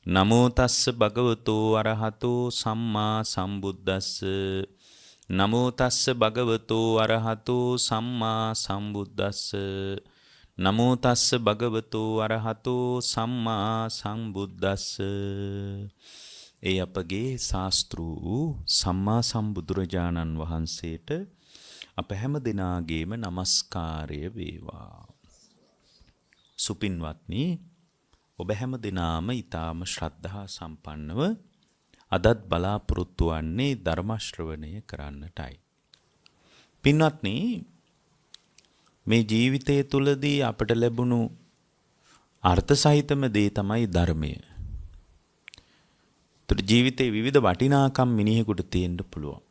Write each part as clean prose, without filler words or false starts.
නමෝ තස්ස භගවතු අරහතෝ සම්මා සම්බුද්දස්ස. නමෝ තස්ස භගවතු අරහතෝ සම්මා සම්බුද්දස්ස. නමෝ තස්ස භගවතු අරහතෝ සම්මා සම්බුද්දස්ස. ඒ අපගේ ශාස්තෘ වූ සම්මා සම්බුදුරජාණන් වහන්සේට අප හැම දෙනාගේම নমස්කාරය වේවා. සුපින්වත්නි, ඔබ හැම දෙනාම ඊටාම ශ්‍රද්ධා සම්පන්නව අදත් බලාපොරොත්තු වන්නේ ධර්ම ශ්‍රවණය කරන්නටයි. පින්වත්නි, මේ ජීවිතය තුළදී අපට ලැබුණු අර්ථ සහිතම දේ තමයි ධර්මය. ඒතර ජීවිතේ විවිධ වටිනාකම් මිනිහෙකුට තියෙන්න පුළුවන්.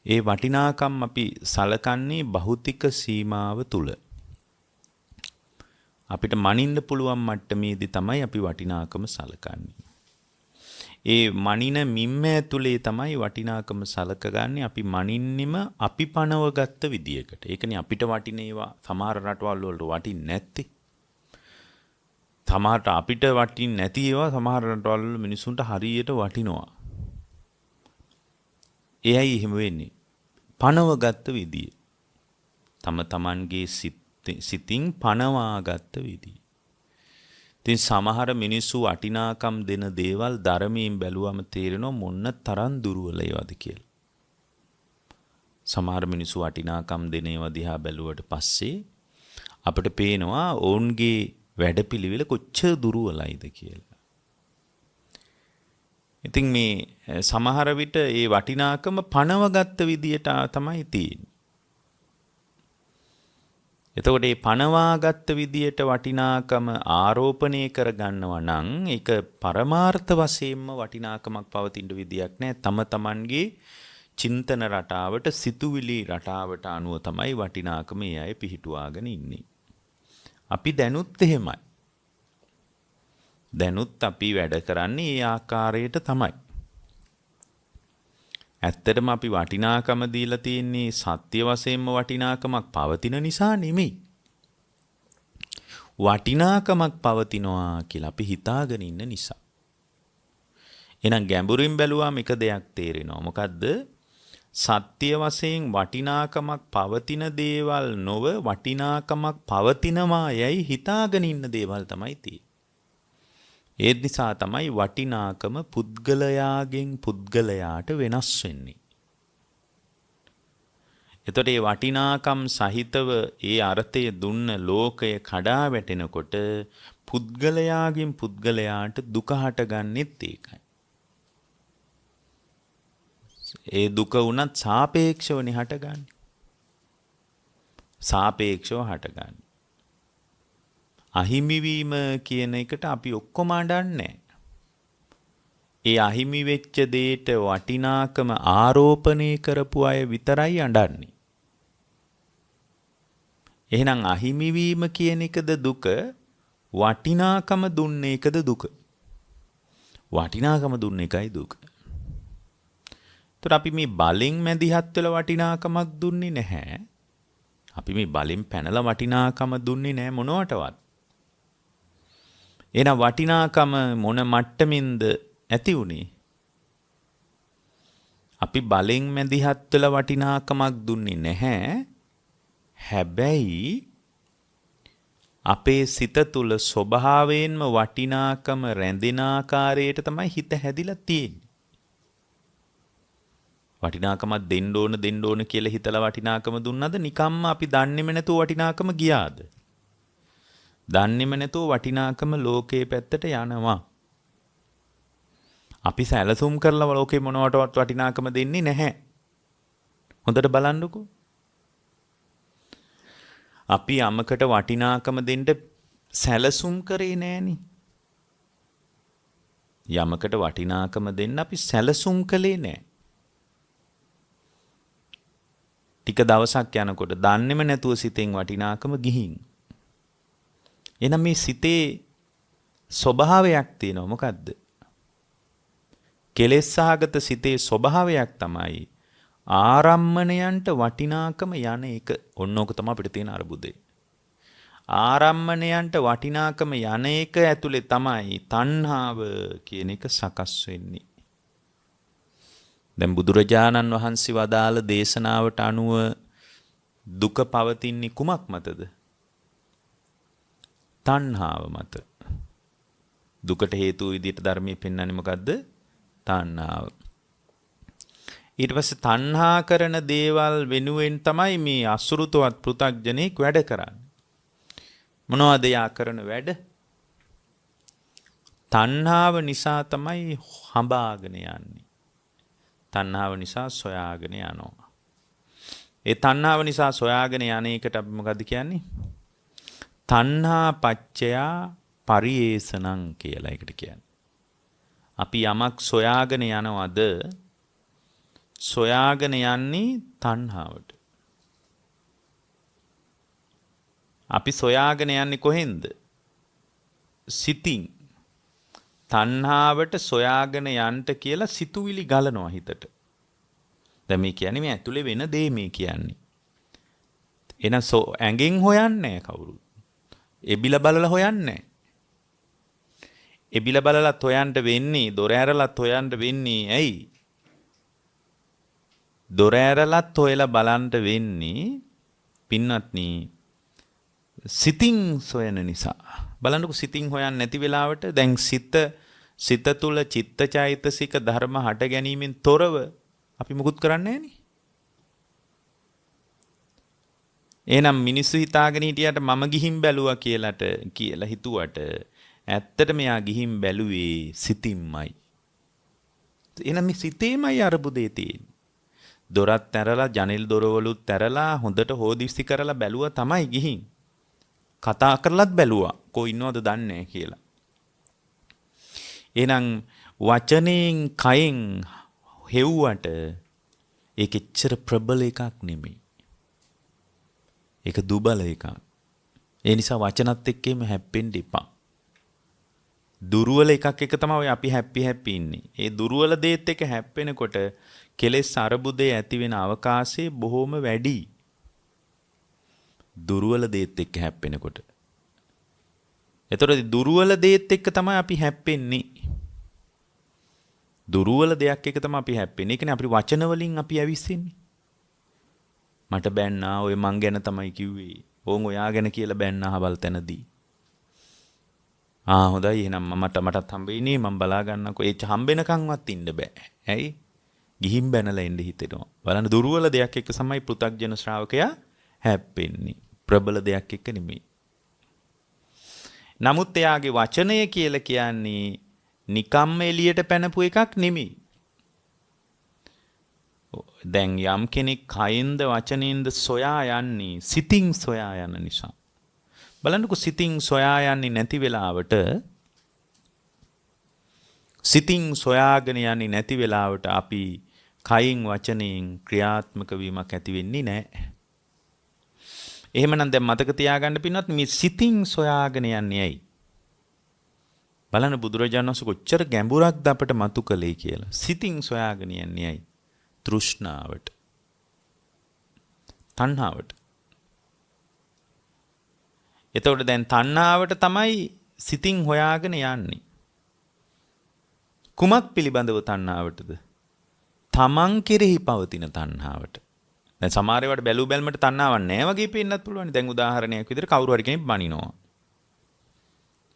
ඒ වටිනාකම් අපි සලකන්නේ භෞතික සීමාව තුල. අපිට මනින්න පුළුවන් මට්ටමේදී තමයි අපි වටිනාකම සලකන්නේ. ඒ මනින මිම්ම ඇතුලේ තමයි වටිනාකම සලකගන්නේ. අපි මනින්නෙම අපි පනවගත්ත විදියකට. ඒකනේ අපිට වටින ඒවා සමහර රටවල් වලට වටින්නේ නැත්තේ. සමහරට අපිට වටින්නේ නැති ඒවා සමහර රටවල් වල මිනිසුන්ට හරියට වටිනවා. ඒ ඇයි එහෙම වෙන්නේ? පනවගත්ත විදිය. තම තමන්ගේ සිතින් පනවාගත්ත විදිය. ඉතින් සමහර මිනිස්සු වටිනාකම් දෙන දේවල් ධර්මයෙන් බැලුවම තේරෙනවා මොන්න තරම් දුර්වල ඒවාද කියලා. සමහර මිනිස්සු වටිනාකම් දෙන ඒවා දිහා බැලුවට පස්සේ අපිට පේනවා ඔවුන්ගේ වැඩපිළිවෙල කොච්චර දුර්වලයිද කියලා. ඉතින් මේ සමහර විට ඒ වටිනාකම පනවගත්ත විදියට තමයි තියෙන්නේ. එතකොට මේ පනවාගත්ත විදියට වටිනාකම ආරෝපණය කරගන්නවා නම් ඒක පරමාර්ථ වශයෙන්ම වටිනාකමක් පවතින විදියක් නෑ. තම තමන්ගේ චින්තන රටාවට, සිතුවිලි රටාවට අනුව තමයි වටිනාකම ඒ අය පිහිටුවාගෙන ඉන්නේ. අපි දැනුත් එහෙමයි. දැනුත් අපි වැඩ කරන්නේ ඒ ආකාරයට තමයි. ඇත්තටම අපි වටිනාකම දීලා තියෙන්නේ සත්‍ය වශයෙන්ම වටිනාකමක් පවතින නිසා නෙමෙයි. වටිනාකමක් පවතිනවා කියලා අපි හිතාගෙන ඉන්න නිසා. එහෙනම් ගැඹුරින් බැලුවාම එක දෙයක් තේරෙනවා. මොකද්ද? සත්‍ය වශයෙන් වටිනාකමක් පවතින දේවල් නොව වටිනාකමක් පවතිනවා යයි හිතාගෙන ඉන්න දේවල් තමයි තියෙන්නේ. ඒ නිසා තමයි වටිනාකම පුද්ගලයාගෙන් පුද්ගලයාට වෙනස් වෙන්නේ. එතකොට මේ වටිනාකම් සහිතව ඒ අර්ථය දුන්න ලෝකය කඩා වැටෙනකොට පුද්ගලයාගෙන් පුද්ගලයාට දුක හටගන්නෙත් ඒකයි. ඒ දුක වුණත් සාපේක්ෂවනේ හටගන්නේ. සාපේක්ෂව හටගන්නේ. අහිමි වීම කියන එකට අපි ඔක්කොම අඬන්නේ. ඒ අහිමි වෙච්ච දෙයට වටිනාකම ආරෝපණය කරපු අය විතරයි අඬන්නේ. එහෙනම් අහිමි වීම කියන එකද දුක, වටිනාකම දුන්න එකද දුක? වටිනාකම දුන්න එකයි දුක. ඒතර අපි මේ බලෙන් මැදිහත් වෙලා වටිනාකමක් දුන්නේ නැහැ. අපි මේ බලෙන් පැනලා වටිනාකම දුන්නේ නැහැ මොනවටවත්. එහෙනම් වටිනාකම මොන මට්ටමින්ද ඇති වුනේ? අපි බලෙන් මැදිහත් වෙලා වටිනාකමක් දුන්නේ නැහැ. හැබැයි අපේ සිත තුළ ස්වභාවයෙන්ම වටිනාකම රැඳෙන ආකාරයට තමයි හිත හැදිලා තියෙන්නේ. වටිනාකමක් දෙන්න ඕන දෙන්න ඕන කියලා හිතලා වටිනාකම දුන්නද, නිකම්ම අපි දන්නේම නැතුව වටිනාකම ගියාද? දන්නේම නැතුව වටිනාකම ලෝකයේ පැත්තට යනවා. අපි සැලසුම් කරලා ලෝකේ මොනවටවත් වටිනාකම දෙන්නේ නැහැ. හොඳට බලන්නකෝ. අපි යමකට වටිනාකම දෙන්න සැලසුම් කරේ නෑනේ. යමකට වටිනාකම දෙන්න අපි සැලසුම් කළේ නෑ. ටික දවසක් යනකොට දන්නේම නැතුව සිතෙන් වටිනාකම ගිහින්. එහෙනම් මේ සිතේ ස්වභාවයක් තියෙනවා. මොකද්ද? කෙලෙස් සහගත සිතේ ස්වභාවයක් තමයි ආරම්මණයන්ට වටිනාකම යන එක. ඔන්න ඕක තමයි අපිට තියෙන අර්බුදය. ආරම්මණයන්ට වටිනාකම යන එක ඇතුලේ තමයි තණ්හාව කියන එක සකස් වෙන්නේ. දැන් බුදුරජාණන් වහන්සේ වදාළ දේශනාවට අනුව දුක පවතින්නේ කුමක් මතද? තණ්හාව මත. දුකට හේතු විදිහට ධර්මයේ පෙන්වන්නේ මොකද්ද? තණ්හාව. ඊට පස්සේ තණ්හා කරන දේවල් වෙනුවෙන් තමයි මේ අසුරුතවත් පෘථග්ජනෙක් වැඩ කරන්නේ. මොනවද යා කරන වැඩ? තණ්හාව නිසා තමයි හඹාගෙන යන්නේ. තණ්හාව නිසා සොයාගෙන යනවා. ඒ තණ්හාව නිසා සොයාගෙන යන එකට අපි මොකද්ද කියන්නේ? තණ්හා පච්චයා පරියේසනං කියලා එකට කියන්නේ. අපි යමක් සොයාගෙන යනවද, සොයාගෙන යන්නේ තණ්හාවට. අපි සොයාගෙන යන්නේ කොහෙන්ද? සිතින්. තණ්හාවට සොයාගෙන යන්න කියලා සිතුවිලි ගලනවා හිතට. දැන් මේ කියන්නේ මේ ඇතුලේ වෙන දේ මේ කියන්නේ. එහෙනම් ඇඟෙන් හොයන්නේ නැහැ කවුරුත්. එබිල බලලා හොයන්නේ නැහැ. එබිල බලලත් හොයන්න වෙන්නේ, දොර ඇරලත් හොයන්න වෙන්නේ ඇයි? දොර ඇරලත් හොයලා බලන්න වෙන්නේ පින්වත්නි සිතින් සොයන නිසා. බලන්නකෝ සිතින් හොයන්නේ නැති වෙලාවට දැන් සිත තුල චිත්තචෛතසික ධර්ම හට ගැනීමෙන් තොරව අපි මුකුත් කරන්නේ නැහනේ. එහෙනම් මිනිස්සු හිතාගෙන හිටියට මම ගිහින් බැලුවා කියලා හිතුවට ඇත්තට මෙයා ගිහින් බැලුවේ සිතින්මයි. එහෙනම් මේ සිතේමයි අරුබුදේ තියෙන්නේ. දොරත් ඇරලා ජනෙල් දොරවලුත් ඇරලා හොඳට හොදිස්සි කරලා බැලුවා තමයි ගිහින්. කතා කරලත් බැලුවා. කො ඉන්නවද දන්නේ නැහැ කියලා. එහෙනම් වචනයෙන් කයෙන් හෙව්වට ඒක එච්චර ප්‍රබල එකක් නෙමෙයි. ඒක දුබල එකක්. ඒ නිසා වචනත් එක්කම හැප්පෙන්න එපා. දුර්වල එකක් එක තමයි ඔය අපි හැප්පි හැප්පි ඉන්නේ. ඒ දුර්වල දේත් එක්ක හැප්පෙනකොට කෙලෙස් අරබුදේ ඇති වෙන අවකාශය බොහොම වැඩි. දුර්වල දේත් එක්ක හැප්පෙනකොට. එතකොට දුර්වල දේත් එක්ක තමයි අපි හැප්පෙන්නේ. දුර්වල දෙයක් එක්ක තමයි අපි හැප්පෙන්නේ. ඒ කියන්නේ අපි වචන වලින් අපි ඇවිස්සෙන්නේ. මට බැන්නා ඔය මං ගැන තමයි කිව්වේ. ඕන් ඔයා ගැන කියලා බැන්නා අහවල් තැනදී. ආ හොඳයි, එහෙනම් මටත් හම්බෙන්නේ, මං බලා ගන්නකෝ. ඒ හම්බෙනකන්වත් ඉන්න බෑ. ඇයි? ගිහින් බැනලා එන්න හිතෙනවා. බලන්න දුර්වල දෙයක් එක්ක තමයි පෘථග්ජන ශ්‍රාවකයා හැප්පෙන්නේ. ප්‍රබල දෙයක් එක්ක නෙමෙයි. නමුත් එයාගේ වචනය කියලා කියන්නේ නිකම්ම එළියට පැනපු එකක් නෙමෙයි. දැන් යම් කෙනෙක් කයෙන්ද වචනෙන්ද සොයා යන්නේ සිතින් සොයා යන නිසා. බලන්නකෝ සිතින් සොයා යන්නේ නැති වෙලාවට, සිතින් සොයාගෙන යන්නේ නැති වෙලාවට අපි කයින් වචනයෙන් ක්‍රියාත්මක වීමක් ඇති වෙන්නේ නැහැ. එහෙමනම් දැන් මතක තියාගන්න පින්වත්, මේ සිතින් සොයාගෙන යන්නේ ඇයි? බලන්න බුදුරජාණන් වහන්සේ කොච්චර ගැඹුරක්ද අපට මතු කළේ කියලා. සිතින් සොයාගෙන යන්නේ ඇයි? තෘෂ්ණාවට, තණ්හාවට. එතකොට දැන් තණ්හාවට තමයි සිතින් හොයාගෙන යන්නේ. කුමක් පිළිබඳව තණ්හාවටද? තමන් කෙරෙහි පවතින තණ්හාවට. දැන් සමහර ඒවාට බැලු බැලමට තණ්හාවක් නෑ වගේ පේන්නත් පුළුවන්. දැන් උදාහරණයක් විදිහට කවුරු හරි කෙනෙක් බනිනවා.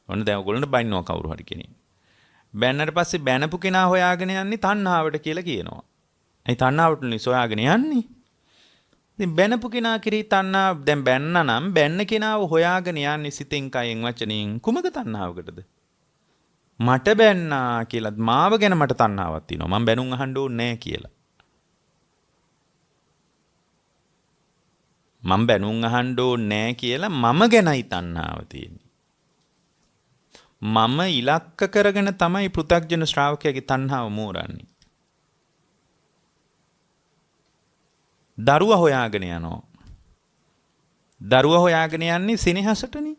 ඔන්න දැන් ඔයගොල්ලන්ට බනිනවා කවුරු හරි කෙනෙක්. බැන්නට පස්සේ බැනපු කෙනා හොයාගෙන යන්නේ තණ්හාවට කියලා කියනවා. ඇයි තණ්හාවටනේ සොයාගෙන යන්නේ? ඉතින් බැනපු කෙනා කෙරෙහි තණ්හා, දැන් බැන්න නම් බැන්න කෙනාව හොයාගෙන යන්නේ සිතෙන් කයෙන් වචනෙන් කුමක තණ්හාවකටද? මට බැන්නා කියලා මාව ගැන මට තණ්හාවක් තියෙනවා. මං බැනුම් අහන්න ඕනේ නෑ කියලා. මං බැනුම් අහන්න ඕනේ නෑ කියලා මම ගැනයි තණ්හාව තියෙන්නේ. මම ඉලක්ක කරගෙන තමයි පෘථග්ජන ශ්‍රාවකයාගේ තණ්හාව මෝරන්නේ. දරුවා හොයාගෙන යනවා. දරුවා හොයාගෙන යන්නේ සෙනෙහසටනේ.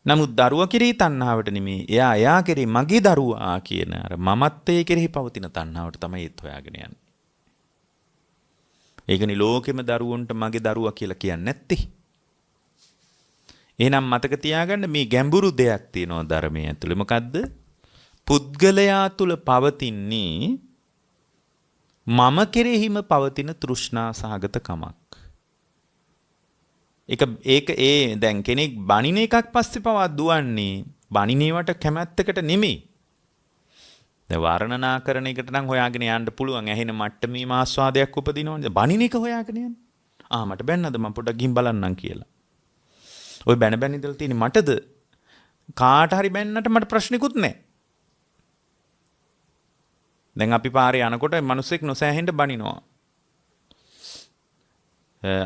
නමුත් දරුවා කෙරෙහි තණ්හාවට නෙමෙයි. එයා කෙරෙහි මගේ දරුවා කියන අර මමත්වයේ කෙරෙහි පවතින තණ්හාවට තමයි ඒත් හොයාගෙන යන්නේ. ඒකනේ ලෝකෙම දරුවන්ට මගේ දරුවා කියලා කියන්නේ නැත්තේ. එහෙනම් මතක තියාගන්න මේ ගැඹුරු දෙයක් තියෙනවා ධර්මයේ ඇතුලේ. මොකද්ද? පුද්ගලයා තුල පවතින්නේ මම කෙරෙහිම පවතින තෘෂ්ණා සහගත කමක්. ඒක ඒක ඒ දැන් කෙනෙක් බණින එකක් පස්සේ පවා දුවන්නේ බණිනේවට කැමැත්තකට නෙමෙයි. දැන් වර්ණනා කරන එකට නම් හොයාගෙන යන්න පුළුවන්. ඇහෙන මට්ටමේම ආස්වාදයක් උපදිනවනේ. බණින එක හොයාගෙන යන්න. ආ මට බැන්නද මම පොඩ්ඩක් ගිහින් බලන්නම් කියලා. ඔය බැන බැන ඉඳලා තියෙන්නේ මටද? කාට හරි බැන්නට මට ප්‍රශ්නිකුත් නැහැ. දැන් අපි පාරේ යනකොට මිනිස්සෙක් නොසෑහෙන්න බනිනවා.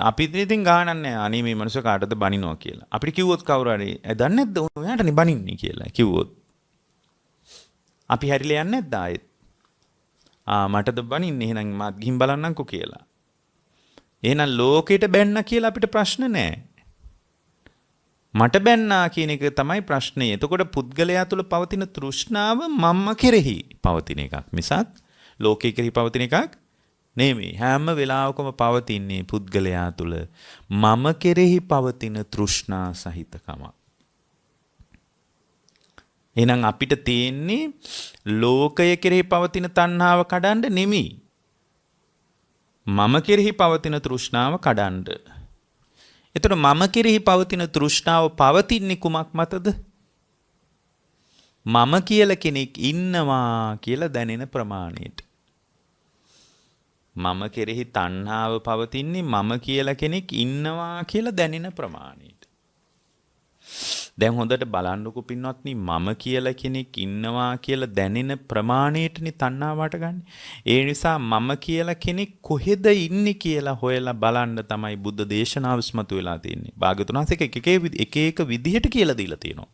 අපි ඉතින් ගානක් නැහැ. අනේ මේ මිනිස්සු කාටද බනිනවා කියලා. අපිට කිව්වොත් කවුරු හරි දන්නේ නැද්ද ඔයාටනේ බනින්නේ කියලා කිව්වොත්. අපි හැරිලා යන්නේ නැද්ද ආයෙත්? ආ මටද බනින්නේ, එහෙනම් මාත් ගිහින් බලන්නම්කෝ කියලා. එහෙනම් ලෝකෙට බැන්න කියලා අපිට ප්‍රශ්න නෑ. මට බැන්නා කියන එක තමයි ප්‍රශ්නේ. එතකොට පුද්ගලයා තුළ පවතින තෘෂ්ණාව මම්ම කෙරෙහි පවතින එකක් මිසක් ලෝකෙ කෙරෙහි පවතින එකක් නෙමෙයි. හැම වෙලාවකම පවතින්නේ පුද්ගලයා තුළ මම කෙරෙහි පවතින තෘෂ්ණා සහිතකමක්. එහෙනම් අපිට තියෙන්නේ ලෝකය කෙරෙහි පවතින තණ්හාව කඩන්න නෙමෙයි. මම කෙරෙහි පවතින තෘෂ්ණාව කඩන්න. එතකොට මම කෙරෙහි පවතින තෘෂ්ණාව පවතින්නේ කුමක් මතද? මම කියලා කෙනෙක් ඉන්නවා කියලා දැනෙන ප්‍රමාණයට. මම කෙරෙහි තණ්හාව පවතින්නේ මම කියලා කෙනෙක් ඉන්නවා කියලා දැනෙන ප්‍රමාණයට. දැන් හොඳට බලන්නකෝ පින්වත්නි, මම කියලා කෙනෙක් ඉන්නවා කියලා දැනෙන ප්‍රමාණයටනේ තණ්හාව වටගන්නේ. ඒ නිසා මම කියලා කෙනෙක් කොහෙද ඉන්නේ කියලා හොයලා බලන්න තමයි බුද්ධ දේශනාව ඉස්මතු වෙලා තියෙන්නේ. භාග්‍යවතුන් වහන්සේ එක එක එක විදිහට කියලා දීලා තියෙනවා.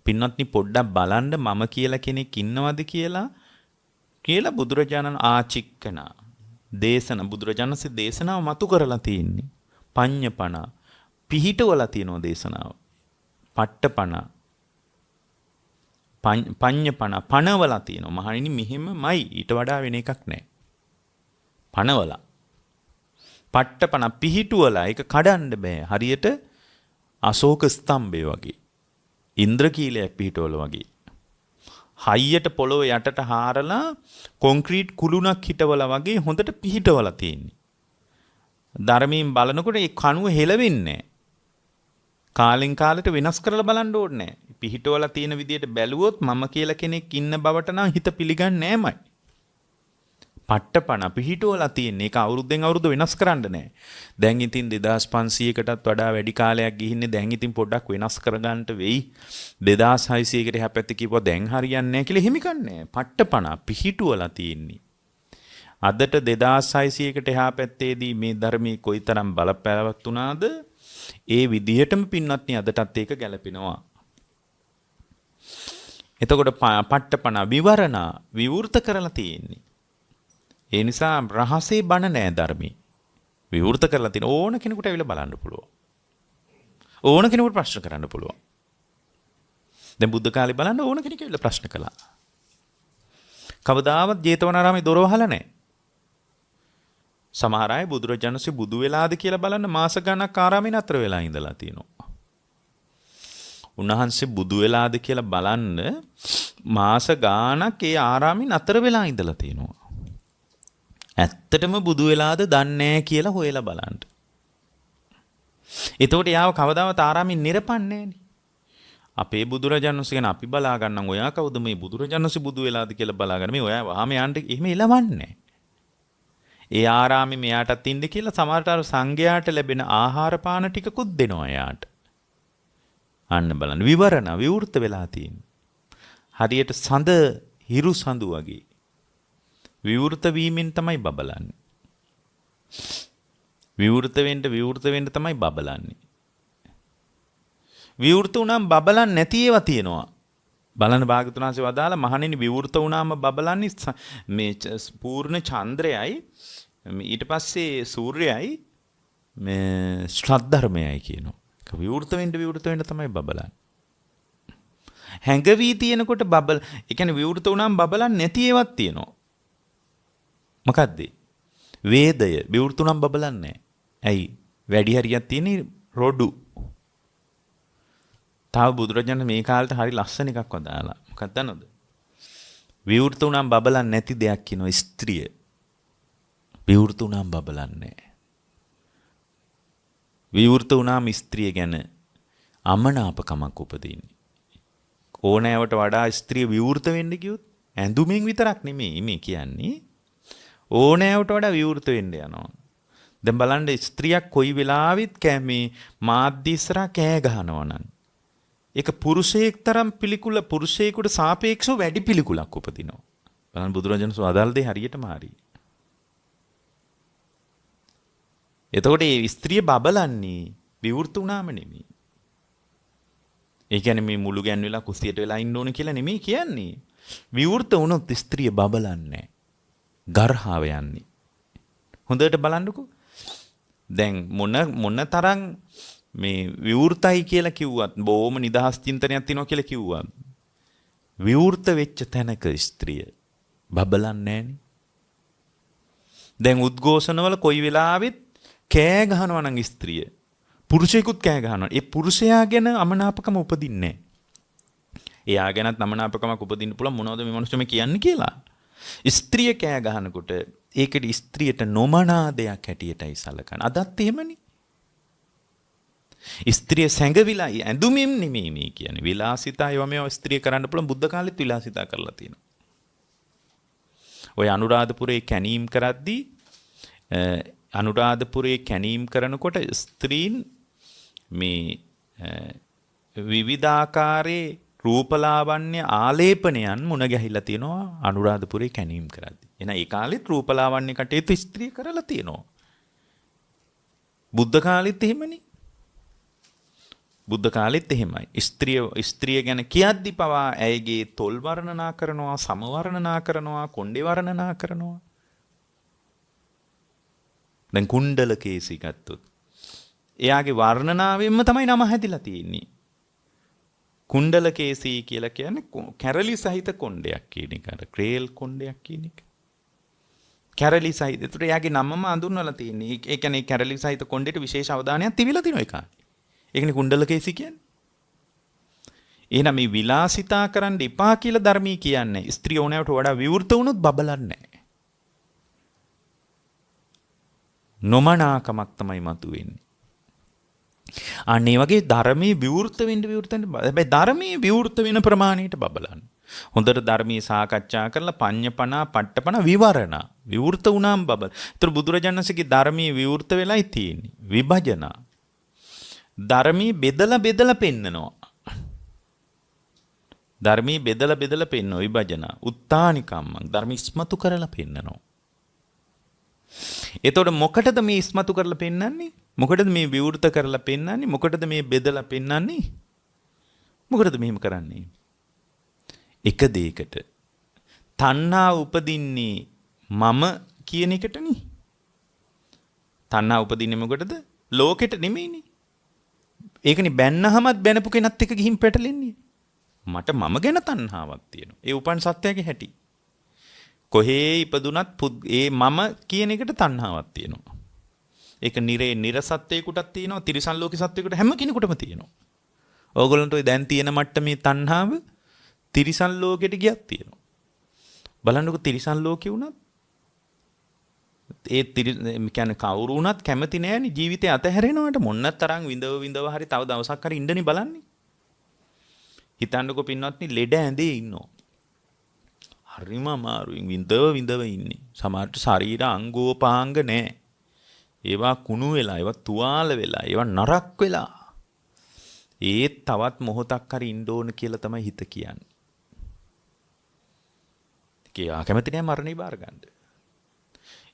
පින්වත්නි පොඩ්ඩක් බලන්න මම කියලා කෙනෙක් ඉන්නවද කියලා කියලා බුදුරජාණන් ආචික්කන දේශන, බුදුරජාණන්සේ දේශනාව මතු කරලා තියෙන්නේ. පඤ්ඤපණ පිහිටවලා තියෙනවා දේශනාව. පට්ටපණ පඤ්ඤපණ පණවලා තියෙනවා. මහණෙනි මෙහෙමමයි, ඊට වඩා වෙන එකක් නෑ. පණවලා. පට්ටපණ පිහිටුවලා ඒක කඩන්න බෑ. හරියට අශෝක ස්තම්භය වගේ. ඉන්ද්‍රකීලයක් පිහිටවල වගේ. හයියට පොළොව යටට හාරලා කොන්ක්‍රීට් කුළුණක් හිටවලා වගේ හොඳට පිහිටවලා තියෙන්නේ. ධර්මයෙන් බලනකොට ඒ කණුව හෙලවෙන්නේ නෑ. කාලෙන් කාලෙට වෙනස් කරලා බලන්න ඕනේ නෑ. පිහිටවලා තියෙන විදියට බැලුවොත් මම කියලා කෙනෙක් ඉන්න බවට නම් හිත පිළිගන්නේ නෑමයි. පට්ටපණ පිහිටවලා තියෙන්නේ. ඒක අවුරුද්දෙන් අවුරුද්ද වෙනස් කරන්න නෑ. දැන් ඉතින් 2500කටත් වඩා වැඩි කාලයක් ගිහින්නේ. දැන් ඉතින් පොඩ්ඩක් වෙනස් කරගන්න වෙයි. 2600කට එහා පැත්තේ කිව්වා දැන් හරියන්නේ නෑ කියලා එහෙම කන්නේ නෑ. පට්ටපණ පිහිටුවලා තියෙන්නේ. අදට 2600කට එහා පැත්තේදී මේ ධර්මයේ කොයිතරම් බලපෑවක් වුණාද, ඒ විදිහටම පින්වත්නි අදටත් ඒක ගැලපෙනවා. එතකොට පට්ටපණ විවරණ විවෘත කරලා තියෙන්නේ. ඒ නිසා රහසේ බණ නෑ ධර්මයේ. විවෘත කරලා තියෙන ඕන කෙනෙකුට ඇවිල්ලා බලන්න පුළුවන්. ඕන කෙනෙකුට ප්‍රශ්න කරන්න පුළුවන්. දැන් බුද්ධ කාලේ බලන්න ඕන කෙනෙක් ඇවිල්ලා ප්‍රශ්න කළා. කවදාවත් ජේතවනාරාමේ දොර වහලා නෑ. සමහර අය බුදුරජාණන්සේ බුදු වෙලාද කියලා බලන්න මාස ගණනක් ආරාමේ නතර වෙලා ඉඳලා තියෙනවා. උන්වහන්සේ බුදු වෙලාද කියලා බලන්න මාස ගාණක් ඒ ආරාමේ නතර වෙලා ඉඳලා තියෙනවා. ඇත්තටම බුදු වෙලාද දන්නේ නැහැ කියලා හොයලා බලන්න. එතකොට යාව කවදාවත් ආරාමෙන් නිරපන්නේ නෑනේ. අපේ බුදුරජාණන් වහන්සේ ගැන අපි බලා ගන්නම්, ඔයා කවුද මේ බුදුරජාණන් වහන්සේ බුදු වෙලාද කියලා බලාගන්න, මේ ඔයා වහාම යන්න එහෙම එලවන්නේ. ඒ ආරාමේ මෙයාටත් ඉන්න කියලා සමහරට අර සංඝයාට ලැබෙන ආහාර පාන ටිකකුත් දෙනවා එයාට. අන්න බලන්න විවරණ විවෘත වෙලා තියෙන්නේ. හරියට සඳ හිරු සඳු වගේ. විවෘත වීමෙන් තමයි බබලන්නේ. විවෘත වෙන්න විවෘත වෙන්න තමයි බබලන්නේ. විවෘත වුණාම බබලන්නේ නැති ඒවා තියෙනවා. බලන්න භාගතුන් වහන්සේ වදාළ මහණෙනි විවෘත වුණාම බබලන්නේ මේ පූර්ණ චන්ද්‍රයයි, ඊට පස්සේ සූර්යයයි, මේ ශ්‍රද්ධර්මයයි කියනවා. ඒක විවෘත වෙන්න විවෘත වෙන්න තමයි බබලන්නේ. හැඟවී තියෙනකොට බබල, ඒ කියන්නේ විවෘත වුණාම බබලන්නේ නැති ඒවාත් තියෙනවා. මොකද්ද? වේදය විවෘත වුණාම බබලන්නේ නැහැ. ඇයි? වැඩි හරියක් තියෙන්නේ රොඩු. තව බුදුරජාණන් මේ කාලේට හරි ලස්සන එකක් වදාලා. මොකක්ද දන්නවද? විවෘත වුණාම බබලන්නේ නැති දෙයක් කියනවා ස්ත්‍රිය. විවෘත වුණාම බබලන්නේ නැහැ. විවෘත වුණාම ස්ත්‍රිය ගැන අමනාපකමක් උපදින්නේ. ඕනෑවට වඩා ස්ත්‍රිය විවෘත වෙන්න ගියොත් ඇඳුමින් විතරක් නෙමෙයි මේ කියන්නේ. ඕනෑවට වඩා විවෘත වෙන්න යනවා. දැන් බලන්න ස්ත්‍රියක් කොයි වෙලාවෙත් කෑ මාධ්‍ය ඉස්සරහා කෑ ගහනවා නම් ඒක පුරුෂයෙක් තරම් පිළිකුල පුරුෂයෙකුට සාපේක්ෂව වැඩි පිළිකුලක් උපදිනවා. බලන්න බුදුරජාණන් වහන්සේ අදාළ දේ හරියටම හරි. එතකොට මේ ස්ත්‍රිය බබලන්නේ විවෘත වුණාම නෙමෙයි. ඒ කියන්නේ මේ මුළු ගැන්විලා කුස්සියට වෙලා ඉන්න ඕන කියලා නෙමෙයි කියන්නේ. විවෘත වුණොත් ස්ත්‍රිය බබලන්නේ නැහැ. ගර්හාව යන්නේ. හොඳට බලන්නකෝ. දැන් මොන මොන තරම් මේ විවෘතයි කියලා කිව්වත් බොහොම නිදහස් චින්තනයක් තියෙනවා කියලා කිව්වත් විවෘත වෙච්ච තැනක ස්ත්‍රිය බබලන්නේ නැහනේ. දැන් උද්ඝෝෂණවල කොයි වෙලාවෙත් කෑ ගහනවා නම් ස්ත්‍රිය පුරුෂයෙකුත් කෑ ගහනවා. ඒ පුරුෂයා ගැන අමනාපකම උපදින්නේ නැහැ. එයා ගැනත් අමනාපකමක් උපදින්න පුළුවන් මොනවද මේ මනුස්සය මේ කියන්නේ කියලා. ස්ත්‍රිය කෑ ගහනකොට ඒකට ස්ත්‍රියට නොමනා දෙයක් හැටියටයි සලකන්නේ. අදත් එහෙමනේ. ස්ත්‍රිය සැඟවිලා ඇඳුමින් නෙමෙයි මේ කියන්නේ. විලාසිතා ඒවා මේවා ස්ත්‍රිය කරන්න පුළුවන් බුද්ධ කාලෙත් විලාසිතා කරලා තියෙනවා. ඔය අනුරාධපුරේ කැණීම් කරද්දී අනුරාධපුරේ කැණීම් කරනකොට ස්ත්‍රීන් මේ විවිධාකාරයේ රූපලාවන්‍ය ආලේපනයන් මුණ ගැහිලා තියෙනවා අනුරාධපුරේ කැණීම් කරද්දී. එහෙනම් ඒ කාලෙත් රූපලාවන්‍ය කටයුතු ස්ත්‍රිය කරලා තියෙනවා. බුද්ධ කාලෙත් එහෙමනේ. බුද්ධ කාලෙත් එහෙමයි. ස්ත්‍රිය ගැන කියද්දි පවා ඇයගේ තොල් වර්ණනා කරනවා, සම වර්ණනා කරනවා, කොණ්ඩේ වර්ණනා කරනවා. දැන් කුණ්ඩල කේසි ගත්තොත් එයාගේ වර්ණනාවෙන්ම තමයි නම හැදිලා තියෙන්නේ. කුණ්ඩල කේසී කියලා කියන්නේ කැරලි සහිත කොණ්ඩයක් කියන එක. අර ක්‍රේල් කොණ්ඩයක් කියන එක. කැරලි සහිත. ඒතර එයාගේ නමම අඳුන්වලා තියෙන්නේ. ඒ කියන්නේ කැරලි සහිත කොණ්ඩේට විශේෂ අවධානයක් තිබිලා තියෙනවා ඒ කාලේ. ඒකනේ කුණ්ඩල කේසි කියන්නේ. එහෙනම් මේ විලාසිතා කරන්න එපා කියලා ධර්මී කියන්නේ. ස්ත්‍රී ඕනෑවට වඩා විවෘත වුණොත් බබලන්නේ නැහැ. නොමනාකමක් තමයි මතුවෙන්නේ. අන්න ඒ වගේ ධර්මයේ විවෘත වෙන්න විවෘත වෙන්න හැබැයි ධර්මයේ විවෘත වෙන ප්‍රමාණයට බබලන්න. හොඳට ධර්මයේ සාකච්ඡා කරලා පඤ්ඤපනා පට්ටපන විවරණ විවෘත වුණාම බබල. ඒතර බුදුරජාණන් වහන්සේගේ ධර්මයේ විවෘත වෙලයි තියෙන්නේ. විභජන. ධර්මයේ බෙදලා බෙදලා පෙන්නනවා. ධර්මයේ බෙදලා බෙදලා පෙන්නනවා විභජන. උත්තානිකම්මං ධර්ම ඉස්මතු කරලා පෙන්නනවා. එතකොට මොකටද මේ ඉස්මතු කරලා පෙන්නන්නේ? මොකටද මේ විවෘත කරලා පෙන්නන්නේ? මොකටද මේ බෙදලා පෙන්නන්නේ? මොකටද මෙහෙම කරන්නේ? එක දෙයකට. තණ්හා උපදින්නේ මම කියන එකටනේ. තණ්හා උපදින්නේ මොකටද? ලෝකෙට නෙමෙයිනේ. ඒකනේ බැන්නහමත් බැනපු කෙනත් එක්ක ගිහින් පැටලෙන්නේ. මට මම ගැන තණ්හාවක් තියෙනවා. ඒ උපන් සත්‍යයේ හැටි. කොහේ ඉපදුනත් ඒ මම කියන එකට තණ්හාවක් තියෙනවා. ඒක නිරේ නිරසත්වයකටත් තියෙනවා, තිරිසන් ලෝකේ සත්වයකට හැම කෙනෙකුටම තියෙනවා. ඕගොල්ලන්ට ඔය දැන් තියෙන මට්ටමේ තණ්හාව තිරිසන් ලෝකෙට ගියත් තියෙනවා. බලන්නකෝ තිරිසන් ලෝකේ වුණත් ඒ කියන්නේ කවුරු වුණත් කැමති නෑනේ ජීවිතේ අතහැරෙනවට මොන්න තරම් විඳව විඳව හරි තව දවසක් හරි ඉන්නනේ බලන්නේ. හිතන්නකෝ පින්වත්නි ලෙඩ ඇඳේ ඉන්නවා. හරිම අමාරුවෙන් විඳව විඳව ඉන්නේ. සමහරට ශරීර අංගෝපාංග නෑ. ඒවා කුණු වෙලා, ඒවා තුවාල වෙලා, ඒවා නරක් වෙලා. ඒත් තවත් මොහොතක් හරි ඉන්න ඕන කියලා තමයි හිත කියන්නේ. ඒකේ කැමති නෑ මරණය බාර ගන්න.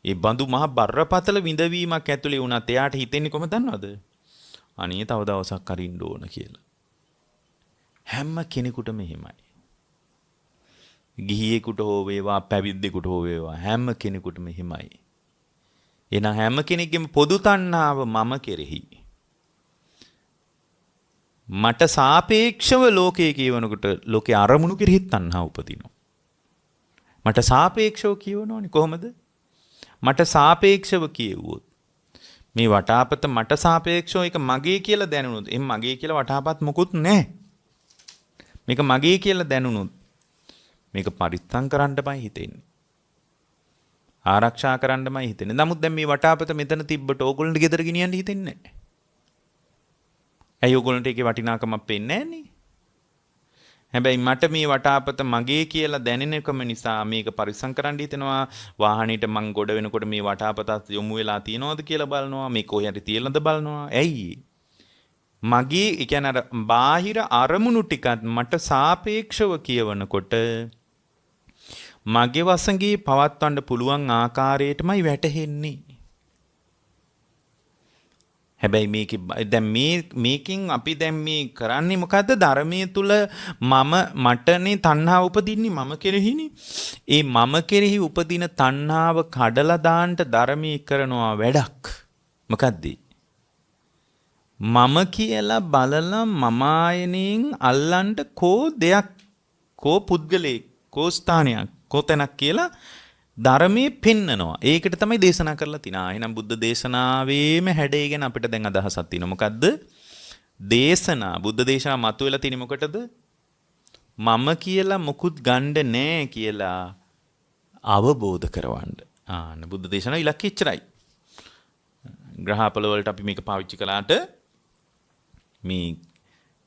ඒ බඳු මහ බරපතල විඳවීමක් ඇතුලේ වුණත් එයාට හිතෙන්නේ කොහොමද දන්නවද? අනේ තව දවසක් හරි ඉන්න ඕන කියලා. හැම කෙනෙකුටම එහෙමයි. ගිහියෙකුට හෝ වේවා පැවිද්දෙකුට හෝ වේවා හැම කෙනෙකුටම එහෙමයි. එහෙනම් හැම කෙනෙක්ගේම පොදු තණ්හාව මම කෙරෙහි. මට සාපේක්ෂව ලෝකයේ කියවනකොට ලෝකේ අරමුණු කෙරෙහි තණ්හාව උපදිනවා. මට සාපේක්ෂව කියවනෝනේ කොහොමද? මට සාපේක්ෂව කියවුවොත් මේ වටාපත මට සාපේක්ෂව ඒක මගේ කියලා දැනුනොත් එහෙනම් මගේ කියලා වටාපත් මොකුත් නැහැ. මේක මගේ කියලා දැනුනොත් මේක පරිස්සම් කරන්නමයි හිතෙන්නේ. ආරක්ෂා කරන්නමයි හිතෙන්නේ. නමුත් දැන් මේ වටාපත මෙතන තිබ්බට ඕගොල්ලන්ට ගෙදර ගෙනියන්න හිතෙන්නේ නැහැ. ඇයි ඕගොල්ලන්ට ඒකේ වටිනාකමක් පේන්නේ නැන්නේ? හැබැයි මට මේ වටාපත මගේ කියලා දැනෙනකම නිසා මේක පරිස්සම් කරන්න හිතෙනවා. වාහනේට මං ගොඩ වෙනකොට මේ වටාපතත් යොමු වෙලා තියෙනවද කියලා බලනවා. මේක කොහේ හරි තියලාද බලනවා. ඇයි? මගේ ඒ කියන්නේ අර බාහිර අරමුණු ටිකත් මට සාපේක්ෂව කියවනකොට මගේ වසඟේ පවත්වන්න පුළුවන් ආකාරයටමයි වැටහෙන්නේ. හැබැයි මේකේ දැන් මේකෙන් අපි දැන් මේ කරන්නේ මොකද්ද? ධර්මයේ තුල මම මටනේ තණ්හාව උපදින්නේ මම කෙරෙහිනේ. ඒ මම කෙරෙහි උපදින තණ්හාව කඩලා දාන්න ධර්මයේ කරනවා වැඩක්. මොකද්ද? මම කියලා බලලා මම ආයනයෙන් අල්ලන්න කෝ දෙයක්, කෝ පුද්ගලයෙක්, කෝ ස්ථානයක්, කෝ තැනක් කියලා ධර්මයේ පෙන්නනවා. ඒකට තමයි දේශනා කරලා තියෙන්නේ. ආ එහෙනම් බුද්ධ දේශනාවේම හැඩය ගැන අපිට දැන් අදහසක් තියෙනවා. මොකද්ද? දේශනා, බුද්ධ දේශනා මතුවෙලා තියෙන්නේ මොකටද? මම කියලා මොකුත් ගන්න නෑ කියලා අවබෝධ කරවන්න. ආන්න බුද්ධ දේශනාව ඉලක්කය එච්චරයි. ග්‍රහපල වලට අපි මේක පාවිච්චි කළාට, මේ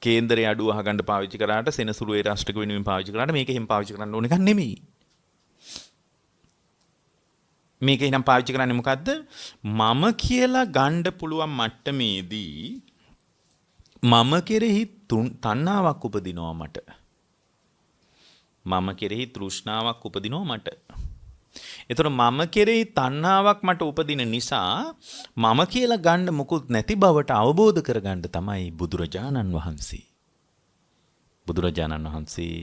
කේන්දරේ අඩුව අහගන්න පාවිච්චි කරාට, සෙනසුරු ඒ රාෂ්ට්‍රික වෙනුවෙන් පාවිච්චි කරාට මේක එහෙම පාවිච්චි කරන්න ඕන එකක් නෙමෙයි. මේක එහෙනම් පාවිච්චි කරන්නේ මොකද්ද? මම කියලා ගන්න පුළුවන් මට්ටමේදී මම කෙරෙහි තණ්හාවක් උපදිනවා මට. මම කෙරෙහි තෘෂ්ණාවක් උපදිනවා මට. එතකොට මම කෙරෙහි තණ්හාවක් මට උපදින නිසා මම කියලා ගන්න මොකුත් නැති බවට අවබෝධ කරගන්න තමයි බුදුරජාණන් වහන්සේ. බුදුරජාණන් වහන්සේ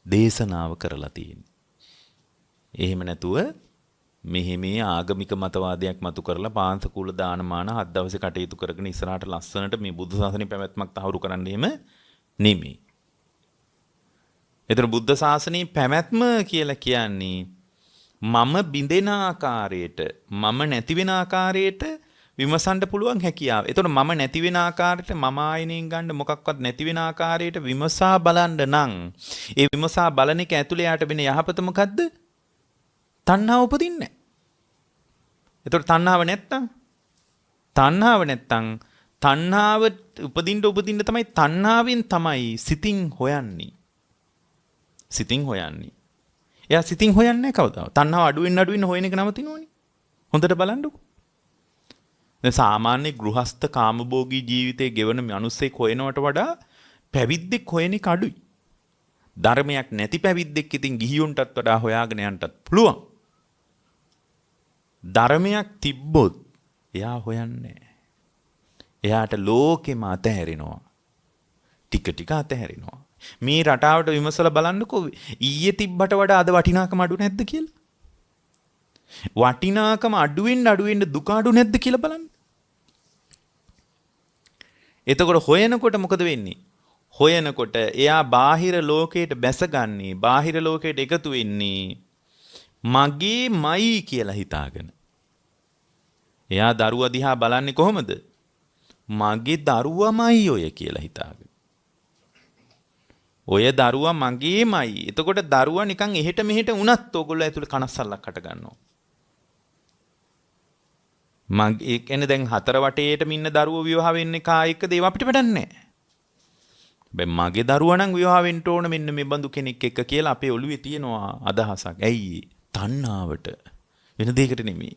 දේශනාව කරලා තියෙන්නේ. එහෙම නැතුව මෙහෙ මේ ආගමික මතවාදයක් මතු කරලා පාංශකූල දානමාන හත් දවසේ කටයුතු කරගෙන ඉස්සරහට ලස්සනට මේ බුද්ධ ශාසනය පැවැත්මක් තහවුරු කරන්න එහෙම නෙමෙයි. එතකොට බුද්ධ ශාසනයේ පැවැත්ම කියලා කියන්නේ මම බිඳෙන ආකාරයට, මම නැති වෙන ආකාරයට විමසන්න පුළුවන් හැකියාව. එතකොට මම නැති වෙන ආකාරයට, මම ආයනයෙන් ගන්න මොකක්වත් නැති වෙන ආකාරයට විමසා බලන්න නම්, ඒ විමසා බලන එක ඇතුලේ යාට වෙන යහපත මොකද්ද? තණ්හාව උපදින්නේ නැහැ. එතකොට තණ්හාව නැත්තම්, තණ්හාව නැත්තම් තණ්හාව උපදින්න උපදින්න තමයි තණ්හාවෙන් තමයි සිතින් හොයන්නේ. සිතින් හොයන්නේ. එයා සිතින් හොයන්නේ නැහැ කවදාවත්. තණ්හාව අඩු වෙන්න අඩු වෙන්න හොයන එක නවතිනවනේ. හොඳට බලන්නකෝ. දැන් සාමාන්‍ය ගෘහස්ත කාමභෝගී ජීවිතේ ගෙවන මිනිස්සෙක් හොයනවට වඩා පැවිද්දෙක් හොයන එක අඩුයි. ධර්මයක් නැති පැවිද්දෙක් ඉතින් ගිහියොන්ටත් වඩා හොයාගෙන යන්නටත් පුළුවන්. ධර්මයක් තිබ්බොත් එයා හොයන්නේ එයාට ලෝකෙම අතහැරෙනවා. ටික ටික අතහැරෙනවා. මේ රටාවට විමසලා බලන්නකෝ ඊයේ තිබ්බට වඩා අද වටිනාකම අඩු නැද්ද කියලා. වටිනාකම අඩු වෙන්න අඩු වෙන්න දුක අඩු නැද්ද කියලා බලන්න. එතකොට හොයනකොට මොකද වෙන්නේ? හොයනකොට එයා බාහිර ලෝකයට බැසගන්නේ, බාහිර ලෝකයට එකතු වෙන්නේ මගේමයි කියලා හිතාගෙන. එයා දරුවා දිහා බලන්නේ කොහොමද? මගේ දරුවමයි ඔය කියලා හිතාගෙන. ඔය දරුවා මගේමයි. එතකොට දරුවා නිකන් එහෙට මෙහෙට වුණත් ඕගොල්ලෝ ඇතුලේ කනස්සල්ලක් හට ගන්නවා. මගේ ඒ කියන්නේ දැන් හතර වටේටම ඉන්න දරුවෝ විවාහ වෙන්නේ කා එක්කද ඒවා අපිට වැඩක් නැහැ. හැබැයි මගේ දරුවා නම් විවාහ වෙන්න ඕන මෙන්න මේ බඳු කෙනෙක් එක්ක කියලා අපේ ඔළුවේ තියෙනවා අදහසක්. ඇයි? තණ්හාවට. වෙන දෙයකට නෙමෙයි.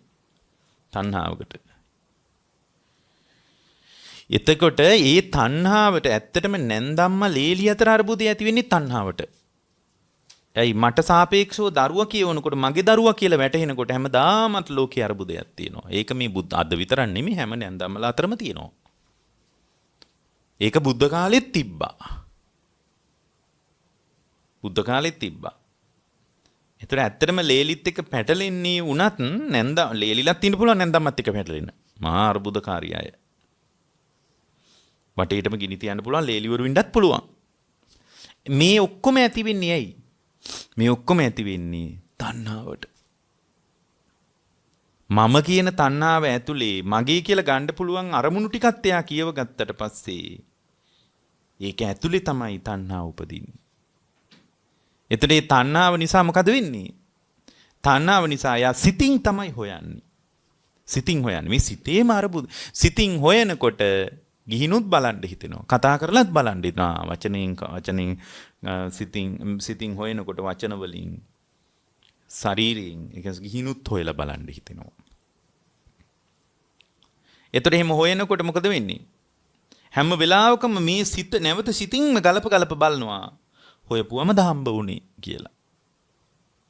තණ්හාවකට. එතකොට ඒ තණ්හාවට ඇත්තටම නැන්දම්ම ලේලි අතර අර්බුදය ඇති වෙන්නේ තණ්හාවට. ඇයි මට සාපේක්ෂව දරුවා කියවනකොට මගේ දරුවා කියලා වැටහෙනකොට හැමදාමත් ලෝකේ අර්බුදයක් තියෙනවා. ඒක මේ බුද්ධ අද විතරක් නෙමෙයි හැම නැන්දම්මලා අතරම තියෙනවා. ඒක බුද්ධ කාලෙත් තිබ්බා. බුද්ධ කාලෙත් තිබ්බා. ඒතර ඇත්තටම ලේලිත් එක්ක පැටලෙන්නේ වුණත් නැන්ද ලේලිලත් ඉන්න පුළුවන් නැන්දම්මත් එක්ක පැටලෙන්න. මහා අර්බුදකාරී අය. වටේටම ගිනි තියන්න පුළුවන් ලේලිවරු ඉන්නත් පුළුවන්. මේ ඔක්කොම ඇති වෙන්නේ ඇයි? මේ ඔක්කොම ඇති වෙන්නේ තණ්හාවට. මම කියන තණ්හාව ඇතුලේ මගේ කියලා ගන්න පුළුවන් අරමුණු ටිකත් එයා කියව ගත්තට පස්සේ ඒක ඇතුලේ තමයි තණ්හාව උපදින්නේ. එතකොට මේ තණ්හාව නිසා මොකද වෙන්නේ? තණ්හාව නිසා එයා සිතින් තමයි හොයන්නේ. සිතින් හොයන්නේ. මේ සිතේම අරබුද. සිතින් හොයනකොට ගිහිනුත් බලන්න හිතෙනවා. කතා කරලත් බලන්න හිතෙනවා. වචනෙන් වචනෙන් සිතින් සිතින් හොයනකොට වචන වලින් ශරීරයෙන් ඒ කියන්නේ ගිහිනුත් හොයලා බලන්න හිතෙනවා. එතකොට එහෙම හොයනකොට මොකද වෙන්නේ? හැම වෙලාවකම මේ සිත නැවත සිතින්ම ගලප ගලප බලනවා. හොයපුවම දහම්බ වුණේ කියලා.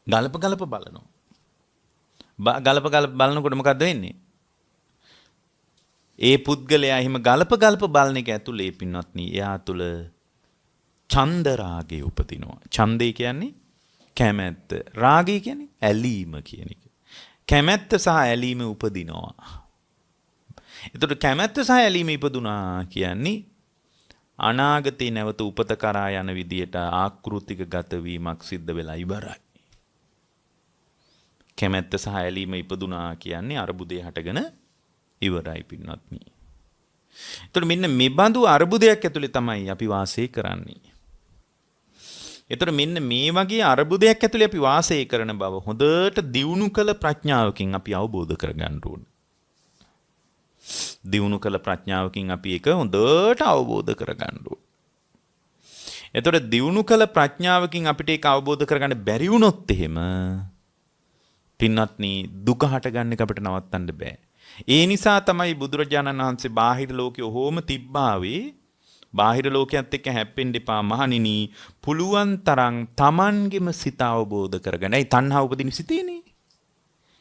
ගලප ගලප බලනවා. ගලප ගලප බලනකොට මොකද්ද වෙන්නේ? ඒ පුද්ගලයා එහෙම ගලප ගලප බලන එක ඇතුලේ පින්වත්නි එයා තුල ඡන්ද රාගය උපදිනවා. ඡන්දේ කියන්නේ කැමැත්ත. රාගය කියන්නේ ඇලීම කියන එක. කැමැත්ත සහ ඇලීම උපදිනවා. එතකොට කැමැත්ත සහ ඇලීම ඉපදුනා කියන්නේ අනාගතේ නැවත උපත කරා යන විදියට ආකෘතික ගත වීමක් සිද්ධ වෙලා ඉවරයි. කැමැත්ත සහ ඇලීම ඉපදුනා කියන්නේ අර්බුදය හටගෙන ඉවරයි පින්වත්නි. එතකොට මෙන්න මේ බඳු අර්බුදයක් ඇතුලේ තමයි අපි වාසය කරන්නේ. එතකොට මෙන්න මේ වගේ අර්බුදයක් ඇතුලේ අපි වාසය කරන බව හොඳට දියුණු කළ ප්‍රඥාවකින් අපි අවබෝධ කරගන්න ඕන. දියුණු කළ ප්‍රඥාවකින් අපි ඒක හොඳට අවබෝධ කරගන්න ඕන. එතකොට දියුණු කළ ප්‍රඥාවකින් අපිට ඒක අවබෝධ කරගන්න බැරි වුණොත් එහෙම පින්වත්නි දුක හටගන්න එක අපිට නවත්තන්න බෑ. ඒ නිසා තමයි බුදුරජාණන් වහන්සේ බාහිර ලෝකෙ ඔහොම තිබ්බාවේ බාහිර ලෝකයේත් එක්ක හැප්පෙන්න එපා මහණෙනි, පුළුවන් තරම් තමන්ගෙම සිත අවබෝධ කරගන්න. ඒ තණ්හාව උපදින සිතේනේ.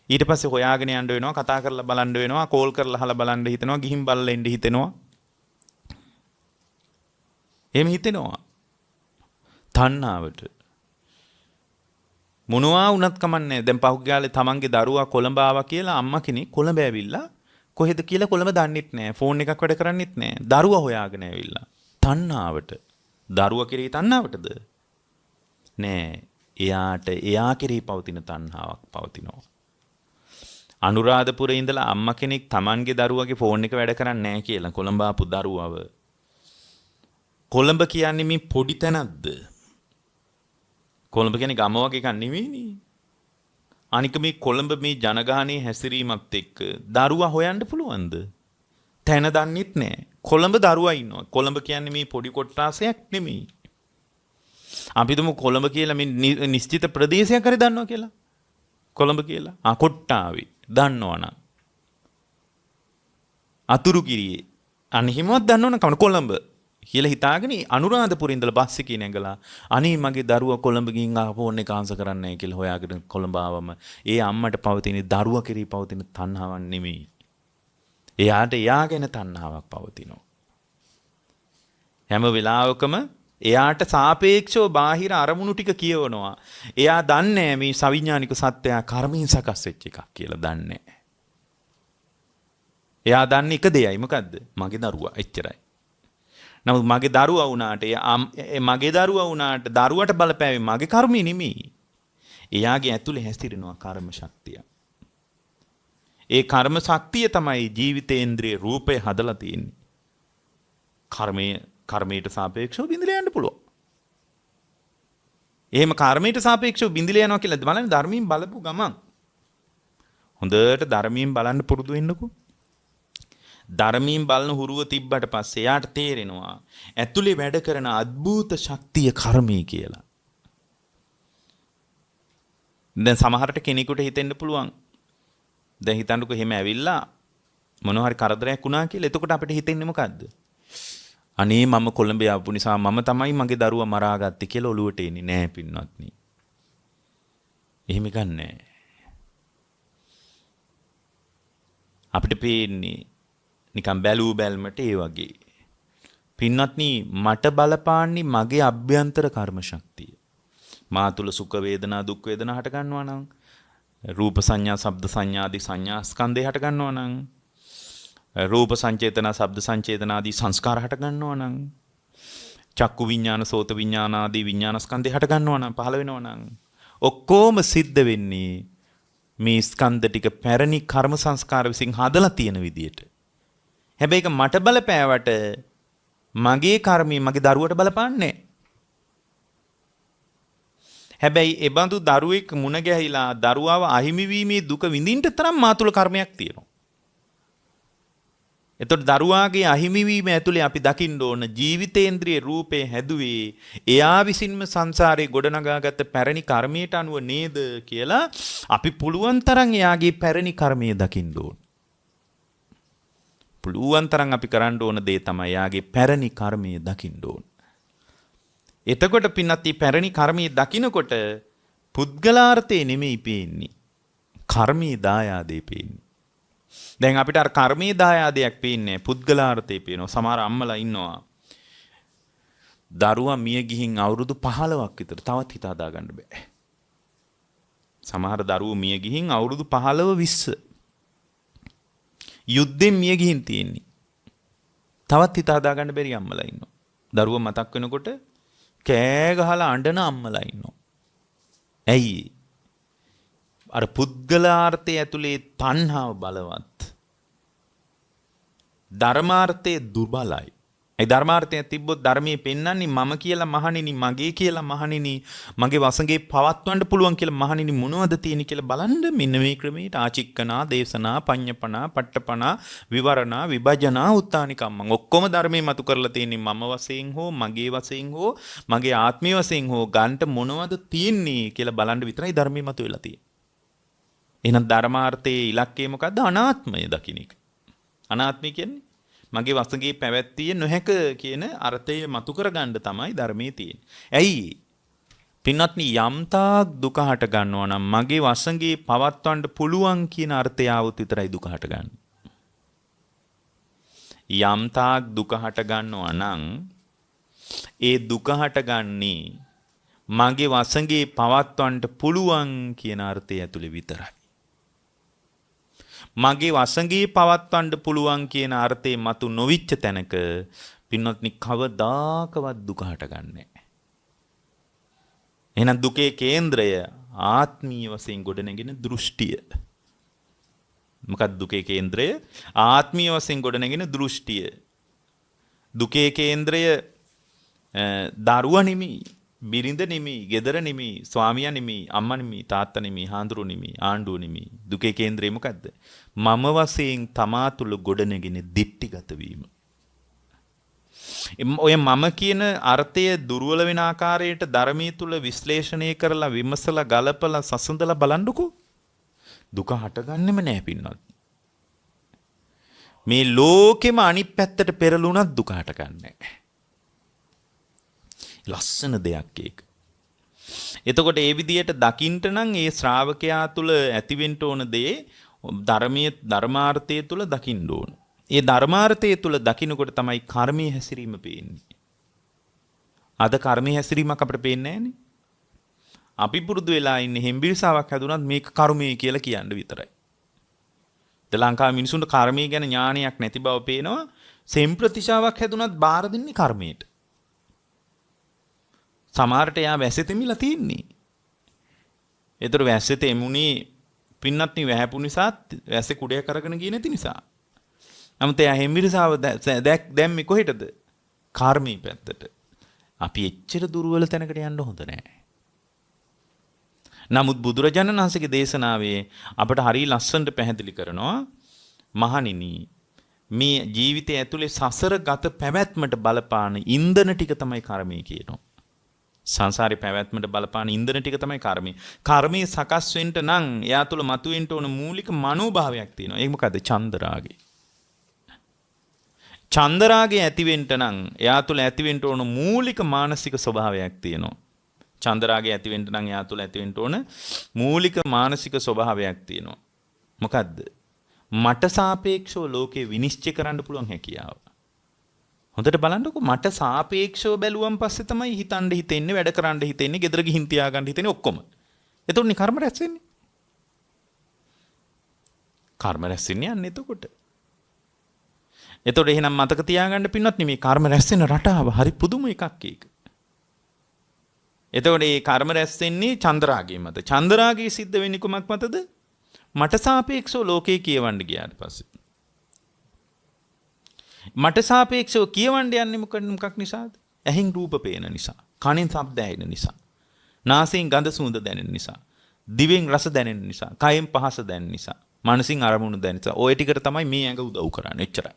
ඊට පස්සේ හොයාගෙන යන්න වෙනවා, කතා කරලා බලන්න වෙනවා, කෝල් කරලා අහලා බලන්න හිතෙනවා, ගිහින් බලලා එන්න හිතෙනවා. එහෙම හිතෙනවා. තණ්හාවට. මොනවා වුණත් කමන්නේ. දැන් පහුගිය කාලේ තමන්ගේ දරුවා කොළඹ ආවා කියලා අම්මා කෙනෙක් කොළඹ ඇවිල්ලා කොහෙද කියලා කොළඹ දන්නෙත් නෑ. ෆෝන් එකක් වැඩ කරන්නෙත් නෑ. දරුවා හොයාගෙන ඇවිල්ලා. තණ්හාවට. දරුවා කෙරෙහි තණ්හාවටද? නෑ. එයාට එයා කෙරෙහි පවතින තණ්හාවක් පවතිනවා. අනුරාධපුරේ ඉඳලා අම්මා කෙනෙක් තමන්ගේ දරුවගේ ෆෝන් එක වැඩ කරන්නේ නෑ කියලා කොළඹ ආපු දරුවව. කොළඹ කියන්නේ මේ පොඩි තැනක්ද? කොළඹ කියන්නේ ගම වගේ එකක් නෙවෙයිනේ. අනික මේ කොළඹ මේ ජනගහනයේ හැසිරීමත් එක්ක දරුවා හොයන්න පුළුවන්ද? තැන දන්නෙත් නෑ. කොළඹ දරුවා ඉන්නවා. කොළඹ කියන්නේ මේ පොඩි කොට්ටාසයක් නෙමෙයි. අපි තුමු කොළඹ කියලා මේ නිශ්චිත ප්‍රදේශයක් හරි දන්නවා කියලා. කොළඹ කියලා. ආ කොට්ටාවේ දන්නවනම්. අතුරුගිරියේ. අන්න එහෙමවත් දන්නවනම් කවන කොළඹ කියලා හිතාගෙන අනුරාධපුරේ ඉඳලා බස් එකේ නැගලා අනේ මගේ දරුවා කොළඹ ගිහින් ආ ෆෝන් එක ආන්සර් කරන්නේ නැහැ කියලා හොයාගෙන කොළඹ ආවම ඒ අම්මට පවතින දරුවා කෙරෙහි පවතින තණ්හාවක් නෙමෙයි. එයාට එයා ගැන තණ්හාවක් පවතිනවා. හැම වෙලාවකම එයාට සාපේක්ෂව බාහිර අරමුණු ටික කියවනවා. එයා දන්නේ මේ සවිඥානික සත්‍යය කර්මයෙන් සකස් වෙච්ච එකක් කියලා දන්නේ. එයා දන්නේ එක දෙයයි, මොකද්ද? මගේ දරුවා, එච්චරයි. නමුත් මගේ දරුවා වුණාට මගේ දරුවා වුණාට දරුවට බලපෑවේ මගේ කර්මය නෙමෙයි. එයාගේ ඇතුලේ හැසිරෙනවා කර්ම ශක්තිය. ඒ කර්ම ශක්තිය තමයි ජීවිතේන්ද්‍රිය රූපය හදලා තියෙන්නේ. කර්මයට සාපේක්ෂව බිඳිලා යන්න පුළුවන්. එහෙම කර්මයට සාපේක්ෂව බිඳිලා යනවා කියලා බලන්න ධර්මයෙන් බලපු ගමන්. හොඳට ධර්මයෙන් බලන්න පුරුදු වෙන්නකෝ. ධර්මයෙන් බලන හුරුව තිබ්බට පස්සේ එයාට තේරෙනවා ඇතුලේ වැඩ කරන අద్භූත ශක්තිය කර්මය කියලා. දැන් සමහරට කෙනෙකුට හිතෙන්න පුළුවන්. දැන් හිතන්නකෝ එහෙම ඇවිල්ලා මොන හරි කරදරයක් වුණා කියලා. එතකොට අපිට හිතෙන්නේ මොකද්ද? අනේ මම කොළඹ ආපු නිසා මම තමයි මගේ දරුවා මරාගත්තේ කියලා ඔළුවට එන්නේ නෑ පින්වත්නි. එහෙම එකක් නෑ. අපිට පේන්නේ නිකන් බැලූ බැල්මට ඒ වගේ. පින්වත්නි මට බලපාන්නේ මගේ අභ්‍යන්තර කර්ම ශක්තිය. මා තුල සුඛ වේදනා දුක් වේදනා හට ගන්නවා නම්, රූප සංඥා ශබ්ද සංඥා ආදී සංඥා ස්කන්ධය හට ගන්නවා නම්, රූප සංචේතන ශබ්ද සංචේතන ආදී සංස්කාර හට ගන්නවා නම්, චක්කු විඥාන සෝත විඥාන ආදී විඥාන ස්කන්ධය හට ගන්නවා නම්, පහළ වෙනවා නම්, ඔක්කොම සිද්ධ වෙන්නේ මේ ස්කන්ධ ටික පැරණි කර්ම සංස්කාර විසින් හදලා තියෙන විදියට. හැබැයි ඒක මට බලපෑවට මගේ කර්මය මගේ දරුවට බලපාන්නේ නැහැ. හැබැයි ඒ බඳු දරුවෙක් මුණ ගැහිලා දරුවාව අහිමි වීමේ දුක විඳින්න තරම් මා තුල කර්මයක් තියෙනවා. එතකොට දරුවාගේ අහිමි වීම ඇතුලේ අපි දකින්න ඕන ජීවිතේන්ද්‍රිය රූපේ හැදුවේ එයා විසින්ම සංසාරේ ගොඩනගාගත්ත පැරණි කර්මයට අනුව නේද කියලා අපි පුළුවන් තරම් එයාගේ පැරණි කර්මය දකින්න ඕන. පුළුවන් තරම් අපි කරන්න ඕන දේ තමයි එයාගේ පැරණි කර්මය දකින්න ඕන. එතකොට පින්නත් මේ පැරණි කර්මය දකිනකොට පුද්ගලාර්ථේ නෙමෙයි පේන්නේ. කර්මයේ දායාදේ පේන්නේ. දැන් අපිට අර කර්මයේ දායාදයක් පේන්නේ පුද්ගලාර්ථේ පේනවා. සමහර අම්මලා ඉන්නවා. දරුවා මිය ගිහින් අවුරුදු 15ක් විතර තවත් හිත හදා ගන්න බෑ. සමහර දරුවෝ මිය ගිහින් අවුරුදු 15 20 යුද්ධෙන් මිය ගිහින් තියෙන්නේ. තවත් හිත හදා ගන්න බැරි අම්මලා ඉන්නවා. දරුවා මතක් වෙනකොට කෑ ගහලා අඬන අම්මලා ඉන්නවා. ඇයි? අර පුද්ගලාර්ථය ඇතුලේ තණ්හාව බලවත්. ධර්මාර්ථය දුර්බලයි. ඒ ධර්මාර්ථය තිබ්බොත් ධර්මයේ පෙන්වන්නේ මම කියලා මහණෙනි, මගේ කියලා මහණෙනි, මගේ වසඟේ පවත්වන්න පුළුවන් කියලා මහණෙනි මොනවද තියෙන්නේ කියලා බලන්න මෙන්න මේ ක්‍රමයට ආචික්කනා, දේශනා, පඤ්ඤපනා, පට්ඨපනා, විවරණා, විභජනා, උත්තානිකම්මං ඔක්කොම ධර්මයේ මතු කරලා තියෙන්නේ මම වශයෙන් හෝ මගේ වශයෙන් හෝ මගේ ආත්මීය වශයෙන් හෝ ගන්නට මොනවද තියෙන්නේ කියලා බලන්න විතරයි ධර්මයේ මතු වෙලා තියෙන්නේ. එහෙනම් ධර්මාර්ථයේ ඉලක්කය මොකද්ද? අනාත්මය දකින්න එක. අනාත්මය කියන්නේ මගේ වසඟේ පැවැත්විය නොහැක කියන අර්ථය මතු කරගන්න තමයි ධර්මයේ තියෙන්නේ. ඇයි? පින්වත්නි, යම්තාක් දුක හට ගන්නවා නම් මගේ වසඟේ පවත්වන්න පුළුවන් කියන අර්ථය ආවොත් විතරයි දුක හටගන්නේ. යම්තාක් දුක හට ගන්නවා නම් ඒ දුක හටගන්නේ මගේ වසඟේ පවත්වන්න පුළුවන් කියන අර්ථය ඇතුලේ විතරයි. මගේ වසඟේ පවත්වන්න පුළුවන් කියන අර්ථය මතු නොවිච්ච තැනක පින්වත්නි කවදාකවත් දුක හටගන්නේ නැහැ. එහෙනම් දුකේ කේන්ද්‍රය ආත්මීය වශයෙන් ගොඩනැගෙන දෘෂ්ටිය. මොකක්ද දුකේ කේන්ද්‍රය? ආත්මීය වශයෙන් ගොඩනැගෙන දෘෂ්ටිය. දුකේ කේන්ද්‍රය දරුවා නෙමෙයි, බිරිඳ නෙමෙයි, ගෙදර නෙමෙයි, ස්වාමියා නෙමෙයි, අම්මා නෙමෙයි, තාත්තා නෙමෙයි, හාමුදුරුවෝ නෙමෙයි, ආණ්ඩුව නෙමෙයි. දුකේ කේන්ද්‍රය මොකද්ද? මම වශයෙන් තමා තුළ ගොඩනැගෙන දිට්ඨිගත වීම. ඔය මම කියන අර්ථය දුර්වල වෙන ආකාරයට ධර්මයේ තුල විශ්ලේෂණය කරලා විමසලා ගලපලා සසඳලා බලන්නකෝ. දුක හටගන්නෙම නෑ පින්වත්. මේ ලෝකෙම අනිත් පැත්තට පෙරළුණත් දුක හටගන්නේ නෑ. ලස්සන දෙයක් ඒක. එතකොට ඒ විදියට දකින්ට නම් ඒ ශ්‍රාවකයා තුල ඇතිවෙන්න ඕන දේ ධර්මයේ ධර්මාර්ථය තුල දකින්න ඕන. ඒ ධර්මාර්ථය තුල දකින්නකොට තමයි කර්මයේ හැසිරීම පේන්නේ. අද කර්මයේ හැසිරීමක් අපිට පේන්නේ නෑනේ. අපි පුරුදු වෙලා ඉන්නේ හෙම්බිරිසාවක් හැදුනත් මේක කර්මය කියලා කියන්න විතරයි. ද ලංකාවේ මිනිසුන්ට කර්මය ගැන ඥානයක් නැති බව පේනවා. සෙම්ප්‍රතිශාවක් හැදුනත් බාර දෙන්නේ කර්මයට. සමහරට එයා වැස්සේ තෙමිලා තින්නේ. ඒතර වැස්සේ තෙමුනේ පින්නත් නි වැහැපු නිසා වැස්සේ කුඩයක් අරගෙන ගියේ නැති නිසා. නමුත් එයා හෙම්බිරිසාව දැම්මේ කොහෙටද? කර්මී පැත්තට. අපි එච්චර දුර්වල තැනකට යන්න හොඳ නෑ. නමුත් බුදුරජාණන් වහන්සේගේ දේශනාවේ අපට හරි ලස්සනට පැහැදිලි කරනවා, මහණෙනි, මේ ජීවිතය ඇතුලේ සසර ගත පැවැත්මට බලපාන ඉන්ධන ටික තමයි කර්මය කියනවා. සංසාරේ පැවැත්මට බලපාන ඉන්ධන ටික තමයි කර්මය. කර්මය සකස් වෙන්න නම් එයා තුල මතුවෙන්න ඕන මූලික මනෝභාවයක් තියෙනවා. ඒක මොකද්ද? චන්දරාගය. චන්දරාගය ඇති වෙන්න නම් එයා තුල ඇති වෙන්න ඕන මූලික මානසික ස්වභාවයක් තියෙනවා. චන්දරාගය ඇති වෙන්න නම් එයා තුල ඇති වෙන්න ඕන මූලික මානසික ස්වභාවයක් තියෙනවා. මොකද්ද? මට සාපේක්ෂව ලෝකේ විනිශ්චය කරන්න පුළුවන් හැකියාව. හොඳට බලන්නකෝ, මට සාපේක්ෂව බැලුවන් පස්සේ තමයි හිතන්න හිතෙන්නේ, වැඩ කරන්න හිතෙන්නේ, ගෙදර ගිහින් තියාගන්න හිතෙන්නේ ඔක්කොම. එතකොටනේ කර්ම රැස් වෙන්නේ. කර්ම රැස් වෙන්නේ යන්නේ එතකොට. එතකොට එහෙනම් මතක තියාගන්න පින්වත් මේ කර්ම රැස් වෙන රටාව හරි පුදුම එකක් ඒක. එතකොට මේ කර්ම රැස් වෙන්නේ චන්ද්‍රාගය මත. චන්ද්‍රාගය සිද්ධ වෙන්නේ කුමක් මතද? මට සාපේක්ෂව ලෝකේ කියවන්න ගියාට පස්සේ. මට සාපේක්ෂව කියවන්න යන්නේ මොකක් නිසාද? ඇහෙන් රූප පේන නිසා, කනෙන් ශබ්ද ඇහෙන නිසා, නාසයෙන් ගඳ සුවඳ දැනෙන නිසා. දිවෙන් රස දැනෙන නිසා. කයෙන් පහස දැනෙන නිසා. මනසින් අරමුණු දැනෙන නිසා. ඔය ටිකට තමයි මේ ඇඟ උදව් කරන්නේ. එච්චරයි.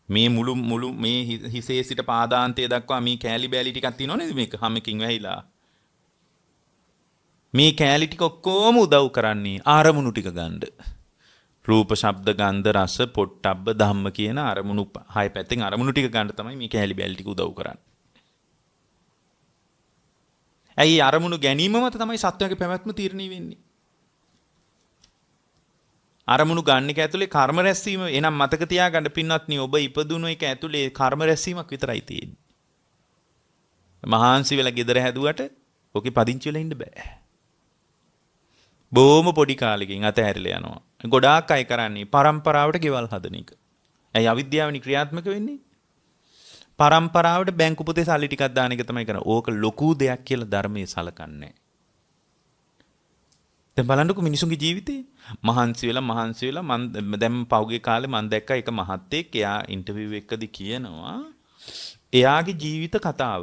මේ මුළු මුළු මේ හිසේ සිට පාදාන්තය දක්වා මේ කෑලි බෑලි ටිකක් තියෙනව නේද, මේක හැමකින් වැහිලා. මේ කෑලි ටික ඔක්කොම උදව් කරන්නේ අරමුණු ටික ගන්න. රූප, ශබ්ද, ගන්ධ, රස, පොට්ටබ්බ, ධම්ම කියන අරමුණු හය පැත්තෙන් අරමුණු ටික ගන්න තමයි මේ කෑලි බෑලි ටික උදව් කරන්නේ. ඇයි, අරමුණු ගැනීම මත තමයි සත්වයාගේ පැවැත්ම තීරණය වෙන්නේ. අරමුණු ගන්න එක ඇතුලේ කර්ම රැස්වීම. එහෙනම් මතක තියාගන්න පින්වත්නි, ඔබ ඉපදුණු එක ඇතුලේ කර්ම රැස්වීමක් විතරයි තියෙන්නේ. මහාන්සි වෙලා ගෙදර හැදුවට ඕකේ පදිංචි වෙලා ඉන්න බෑ. බොහොම පොඩි කාලෙකින් අතහැරිලා යනවා. ගොඩාක් අය කරන්නේ පරම්පරාවට ගෙවල් හදන එක. ඇයි, අවිද්‍යාවනි ක්‍රියාත්මක වෙන්නේ? පරම්පරාවට බැංකු පොතේ සල්ලි ටිකක් දාන එක තමයි කරන්නේ. ඕක ලොකු දෙයක් කියලා ධර්මයේ සලකන්නේ. දැන් බලන්නකෝ මිනිසුන්ගේ ජීවිතේ මහන්සි වෙලා මහන්සි වෙලා, මං දැන් පහුගිය කාලේ මං දැක්ක එක මහත්තයෙක්, එයා ඉන්ටර්විව් එකකදී කියනවා එයාගේ ජීවිත කතාව.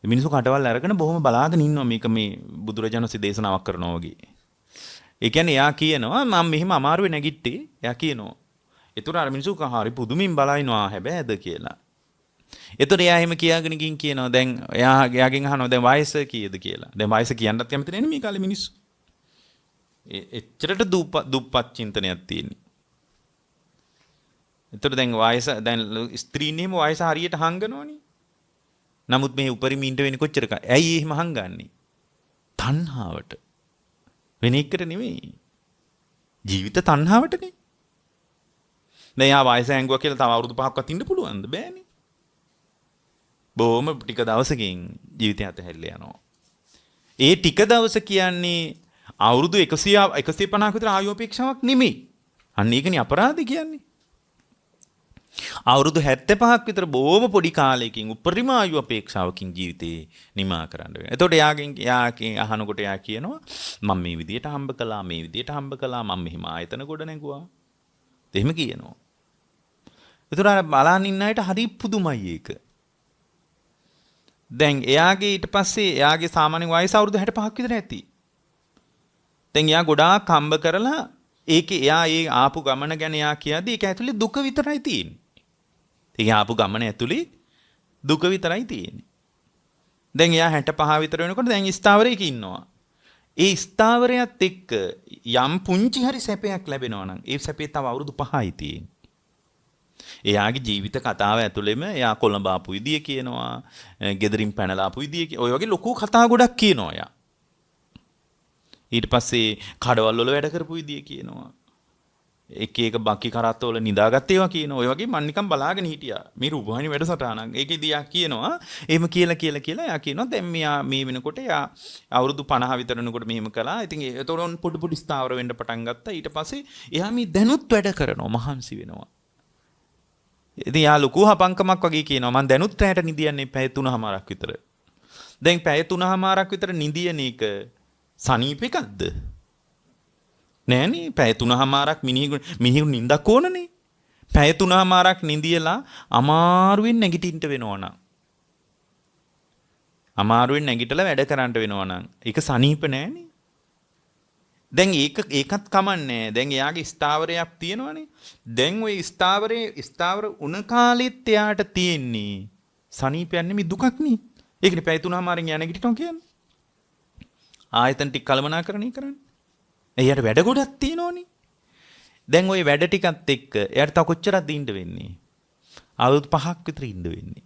මිනිස්සු කටවල් අරගෙන බොහොම බලාගෙන ඉන්නවා මේක මේ බුදුරජාණන් වහන්සේ දේශනාවක් කරනවා වගේ. ඒ කියන්නේ එයා කියනවා මම මෙහෙම අමාරුවේ නැගිට්ටේ. එයා කියනවා. ඒතර අර මිනිස්සු හරි පුදුමින් බලනවා හැබෑද කියලා. ඒතර එයා එහෙම කියාගෙන ගින් කියනවා, දැන් එයා එයාගෙන් අහනවා දැන් වයස කීයද කියලා. දැන් වයස කියන්නත් කැමති නෑනේ මේ කාලේ මිනිස්සු. එච්චරට දුප්පත් චින්තනයක් තියෙන්නේ. ඒතර දැන් වයස, දැන් ස්ත්‍රීන් එහෙම වයස හරියට හංගනවනේ. නමුත් මේ උපරිම ඉන්න වෙන්නේ කොච්චර, ඇයි එහෙම හංගන්නේ? තණ්හාවට. වෙන එකට නෙමෙයි. ජීවිත තණ්හාවටනේ. දැන් යා වයස හැංගුවා කියලා තව අවුරුදු 5ක්වත් ඉන්න පුළුවන්ද? බෑනේ. බොහොම ටික දවසකින් ජීවිතය අතහැරිලා යනවා. ඒ ටික දවස කියන්නේ අවුරුදු 100 150ක විතර ආයු අපේක්ෂාවක් නෙමෙයි. අන්න ඒකනේ අපරාධي කියන්නේ. අවුරුදු 75ක් විතර බොහොම පොඩි කාලයකින් උපරිම ආයු අපේක්ෂාවකින් ජීවිතේ නිමා කරන්න වෙනවා. එතකොට එයාගෙන් එයාගෙන් අහනකොට එයා කියනවා මම මේ විදියට හම්බ කළා, මේ විදියට හම්බ කළා, මම මෙහෙම ආයතන ගොඩ නැගුවා. එහෙම කියනවා. එතකොට අර බලන් ඉන්න අයට හරි පුදුමයි ඒක. දැන් එයාගේ ඊට පස්සේ එයාගේ සාමාන්‍ය වයස අවුරුදු 65ක් විතර ඇති. දැන් එයා ගොඩාක් හම්බ කරලා ඒකේ එයා ඒ ආපු ගමන ගැන එයා කියද්දි ඒක ඇතුලේ දුක විතරයි තියෙන්නේ. ඒ ආපු ගමන ඇතුලේ දුක විතරයි තියෙන්නේ. දැන් එයා 65 විතර වෙනකොට දැන් ස්ථාවරයක ඉන්නවා. ඒ ස්ථාවරයත් එක්ක යම් පුංචි හරි සැපයක් ලැබෙනවා නම් ඒ සැපේ තව අවුරුදු 5යි තියෙන්නේ. එයාගේ ජීවිත කතාව ඇතුළෙම එයා කොළඹ ආපු විදිය කියනවා, ගෙදරින් පැනලා ආපු විදිය, ඔය වගේ ලොකු කතා ගොඩක් කියනවා එයා. ඊට පස්සේ කඩවල් වල වැඩ කරපු විදිය කියනවා. එක එක බකි කරත්ත වල නිදාගත්ත ඒවා කියනවා. ඔය වගේ මං නිකන් බලාගෙන හිටියා. මේ රූපවාහිනී වැඩසටහනක්. ඒකෙදි යා කියනවා එහෙම කියලා කියලා කියලා එයා කියනවා දැන් මෙයා මේ වෙනකොට එයා අවුරුදු 50 විතර වෙනකොට මෙහෙම කළා. ඉතින් ඒතකොට ඔන්න පොඩි පොඩි ස්ථාවර වෙන්න පටන් ගත්තා. ඊට පස්සේ එයා මේ දැනුත් වැඩ කරනවා, මහන්සි වෙනවා. ඉතින් යා ලොකු හපංකමක් වගේ කියනවා මං දැනුත් රැයට නිදියන්නේ පැය 3.5ක් විතර. දැන් පැය 3.5ක් විතර නිදියන එක සනීප එකක්ද? නෑනේ. පැය 3.5ක් මිනිහෙකු නිින්දක් ඕනනේ. පැය 3.5ක් නිදියලා අමාරුවෙන් නැගිටින්න වෙනවා නම්, අමාරුවෙන් නැගිටලා වැඩ කරන්න වෙනවා නම් ඒක සනීප නෑනේ. දැන් ඒකත් කමන්නේ. දැන් එයාගේ ස්ථාවරයක් තියෙනවනේ. දැන් ඔය ස්ථාවරේ ස්ථාවර උන කාලෙත් එයාට තියෙන්නේ සනීපයක් නෙමෙයි, දුකක් නේ. ඒකනේ පැය 3.5න් එයා නැගිටිනවා කියන්නේ. ආයතන ටික කළමනාකරණය කරන්න. එයාට වැඩ ගොඩක් තියෙනවනේ. දැන් ඔය වැඩ ටිකත් එක්ක එයාට තව කොච්චරක්ද ඉන්න වෙන්නේ? අවුරුදු 5ක් විතර ඉන්න වෙන්නේ.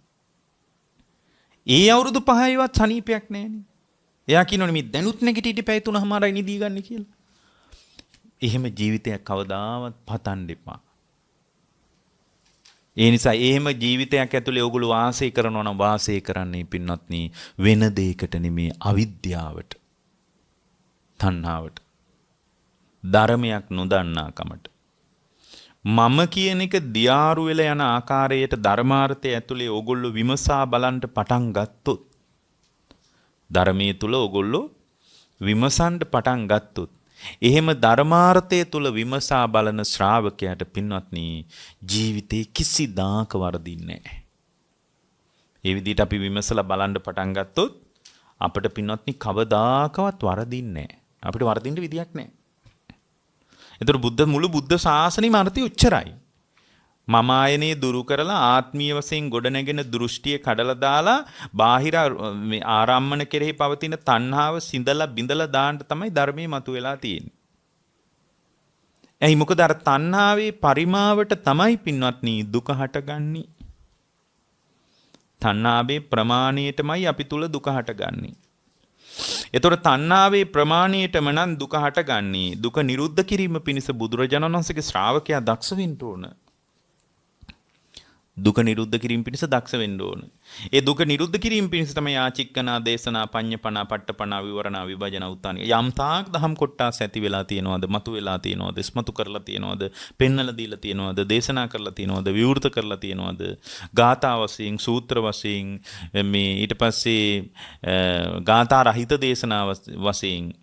ඒ අවුරුදු 5යිවත් සනීපයක් නෑනේ. එයා කියනවනේ මේ දැනුත් නැගිටිට පැය 3.5යි නිදී ගන්න කියලා. එහෙම ජීවිතයක් කවදාවත් පතන්න එපා. ඒ නිසා එහෙම ජීවිතයක් ඇතුලේ ඔයගොල්ලෝ වාසය කරනවා නම් වාසය කරන්නේ පින්වත්නි වෙන දෙයකට නෙමේ, අවිද්‍යාවට. තණ්හාවට. ධර්මයක් නොදන්නාකමට. මම කියන එක දියාරු වෙලා යන ආකාරයට ධර්මාර්ථය ඇතුලේ ඕගොල්ලෝ විමසා බලන්න පටන් ගත්තොත්, ධර්මයේ තුල ඕගොල්ලෝ විමසන්න පටන් ගත්තොත්, එහෙම ධර්මාර්ථය තුල විමසා බලන ශ්‍රාවකයාට පින්වත්නි ජීවිතේ කිසිදාක වරදින්නේ නැහැ. ඒ විදිහට අපි විමසලා බලන්න පටන් ගත්තොත් අපිට පින්වත්නි කවදාකවත් වරදින්නේ නැහැ. අපිට වරදින්න විදියක් නැහැ. ඒතර බුද්ධ මුළු බුද්ධ ශාසනයම අර්ථය උච්චරයි. මම ආයනේ දුරු කරලා ආත්මීය වශයෙන් ගොඩනැගෙන දෘෂ්ටිය කඩලා දාලා බාහිර මේ ආරම්මන කෙරෙහි පවතින තණ්හාව සිඳලා බිඳලා දාන්න තමයි ධර්මයේ මතුවලා තියෙන්නේ. ඇයි මොකද අර තණ්හාවේ පරිමාවට තමයි පින්වත්නි දුක හටගන්නේ. තණ්හාවේ ප්‍රමාණයටමයි අපි තුල දුක හටගන්නේ. එතකොට තණ්හාවේ ප්‍රමාණයටම නම් දුක හටගන්නේ. දුක නිරුද්ධ කිරීම පිණිස බුදුරජාණන් වහන්සේගේ ශ්‍රාවකයා දක්ෂ වෙන්න ඕන. දුක නිරුද්ධ කිරීම පිණිස දක්ෂ වෙන්න ඕන. ඒ දුක නිරුද්ධ කිරීම පිණිස තමයි ආචික්කනා දේශනා පඤ්ඤපනා පට්ඨපනා විවරණා විභජන උත්තානි. යම් තාක් දහම් කොටස් ඇති වෙලා තියෙනවද, මතු වෙලා තියෙනවද, ඉස්මතු කරලා තියෙනවද, පෙන්නලා දීලා තියෙනවද, දේශනා කරලා තියෙනවද, විවෘත කරලා තියෙනවද, ගාථා වශයෙන්, සූත්‍ර වශයෙන්, මේ ඊට පස්සේ ගාථා රහිත දේශනා වශයෙන්,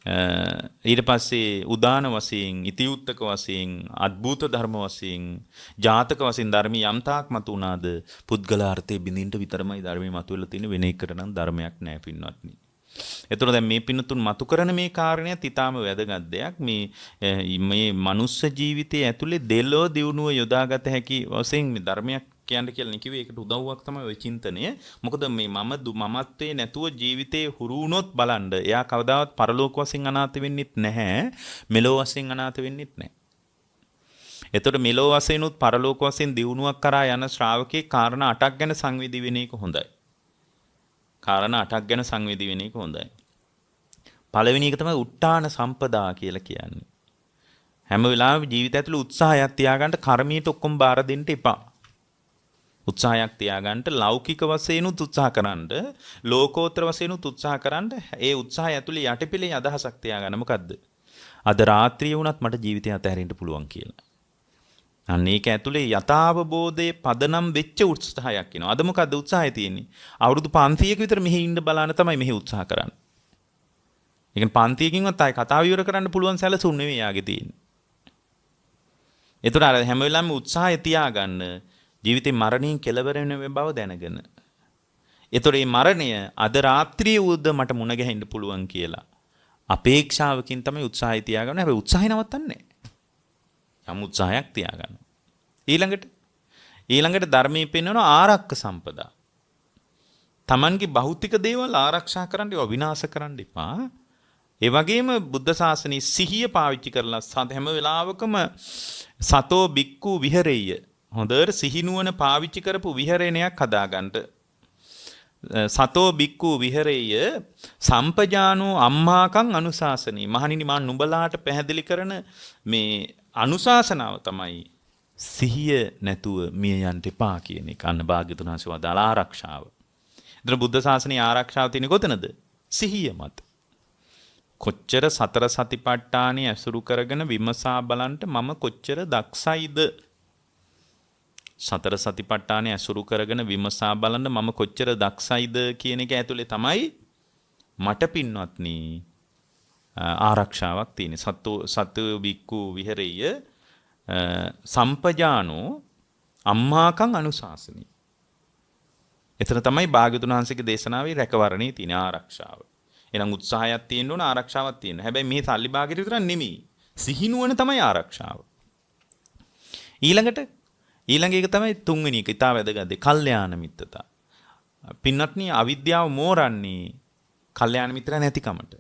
ඊට පස්සේ උදාන වශයෙන්, ඉතිඋත්තක වශයෙන්, අద్භූත ධර්ම වශයෙන්, ජාතක වශයෙන් ධර්ම යම් තාක් මතු වුණාද පුද්ගලාර්ථයේ බිඳින්න විතරමයි ධර්මයේ මතුවෙලා තියෙන, වෙන එකට නම් ධර්මයක් නෑ පින්වත්නි. එතකොට දැන් මේ පින්නතුන් මතු කරන මේ කාරණයත් ඊටාම වැදගත් දෙයක්. මේ මේ මනුස්ස ජීවිතයේ ඇතුලේ දෙලෝ දියුණුව යොදාගත හැකි වශයෙන් මේ ධර්මයක් කියන්න කියලා නේ කිව්වේ. ඒකට උදව්වක් තමයි ඔය චින්තනය. මොකද මේ මමත්වේ නැතුව ජීවිතේ හුරු වුණොත් බලන්න, එයා කවදාවත් පරලෝක වශයෙන් අනාථ වෙන්නෙත් නැහැ, මෙලෝ වශයෙන් අනාථ වෙන්නෙත් නැහැ. එතකොට මෙලෝ වශයෙන් උත් පරලෝක වශයෙන් දියුණුවක් කරා යන ශ්‍රාවකේ කාරණා 8ක් ගැන සංවේදී වෙන එක හොඳයි. කාරණා 8ක් ගැන සංවේදී වෙන එක හොඳයි. පළවෙනි එක තමයි උට්ටාන සම්පදා කියලා කියන්නේ. හැම වෙලාවෙම ජීවිතය ඇතුළේ උත්සාහයක් තියාගන්න, කර්මයට ඔක්කොම බාර දෙන්න එපා. උත්සාහයක් තියාගන්න, ලෞකික වශයෙන් උත් උත්සාහ කරන්න, ලෝකෝත්තර වශයෙන් උත් උත්සාහ කරන්න. ඒ උත්සාහය ඇතුළේ යටිපිලේ අදහසක් තියාගන්න. මොකද්ද? අද රාත්‍රිය වුණත් මට ජීවිතය අතහැරෙන්න පුළුවන් කියලා. අන්න ඒක ඇතුලේ යථාවබෝධයේ පදනම් වෙච්ච උත්සාහයක් එනවා. අද මොකද්ද උත්සාහය තියෙන්නේ? අවුරුදු 500ක විතර මෙහි ඉන්න බලන්න තමයි මෙහි උත්සාහ කරන්නේ. ඒ කියන්නේ 500කින්වත් ආයේ කතාව ඉවර කරන්න පුළුවන් සැලසුම් නෙවෙයි යාගේ තියෙන්නේ. ඒතර අර හැම වෙලාවෙම උත්සාහය තියාගන්න ජීවිතේ මරණයෙන් කෙලවර වෙන බව දැනගෙන. ඒතර මේ මරණය අද රාත්‍රියේ උද මට මුණ ගැහෙන්න පුළුවන් කියලා අපේක්ෂාවකින් තමයි උත්සාහය තියාගන්න. හැබැයි උත්සාහය නවත්තන්නේ නැහැ. යම් උත්සාහයක් තියාගන්න. ඊළඟට ඊළඟට ධර්මයේ පෙන්වන ආරක්ක සම්පදා. Tamanගේ භෞතික දේවල් ආරක්ෂා කරන්න, ඒවා විනාශ කරන්න එපා. ඒ වගේම බුද්ධ ශාසනයේ සිහිය පාවිච්චි කරලා හැම වෙලාවකම සතෝ බික්කු විහෙරෙය්‍ය, හොඳට සිහිනුවන පාවිච්චි කරපු විහරණයක් හදාගන්න. සතෝ බික්කු විහෙරෙය්‍ය සම්පජානෝ අම්මාකං අනුශාසනී. මහණෙනි, මා නුඹලාට පැහැදිලි කරන මේ අනුශාසනාව තමයි සිහිය නැතුව මිය යන්න එපා කියන එක. අන්න භාග්‍යතුන් වහන්සේ වදාළ ආරක්ෂාව. එතන බුද්ධ ශාසනයේ ආරක්ෂාව තියෙන්නේ කොතනද? සිහිය මත. කොච්චර සතර සතිපට්ඨානෙ ඇසුරු කරගෙන විමසා බලන්ට මම කොච්චර දක්ෂයිද? සතර සතිපට්ඨානෙ ඇසුරු කරගෙන විමසා බලන්න මම කොච්චර දක්ෂයිද කියන එක ඇතුලේ තමයි මට පින්වත්නි ආරක්ෂාවක් තියෙන්නේ. සත්තු සතු බික්කු විහෙරෙය්‍ය සම්පජානෝ අම්මාකං අනුශාසනී. එතන තමයි භාග්‍යතුන් වහන්සේගේ දේශනාවේ රැකවරණේ තියෙන ආරක්ෂාව. එහෙනම් උත්සාහයක් තියෙන්න ඕන, ආරක්ෂාවක් තියෙන්න. හැබැයි මේ සල්ලි භාගෙට විතරක් නෙමෙයි. සිහිනුවන තමයි ආරක්ෂාව. ඊළඟට ඊළඟ එක තමයි තුන්වෙනි එක. ඉතා වැදගත් දේ. කල්යාණ මිත්‍රතා. පින්වත්නි, අවිද්‍යාව මෝරන්නේ කල්යාණ මිත්‍රයා නැතිකමට.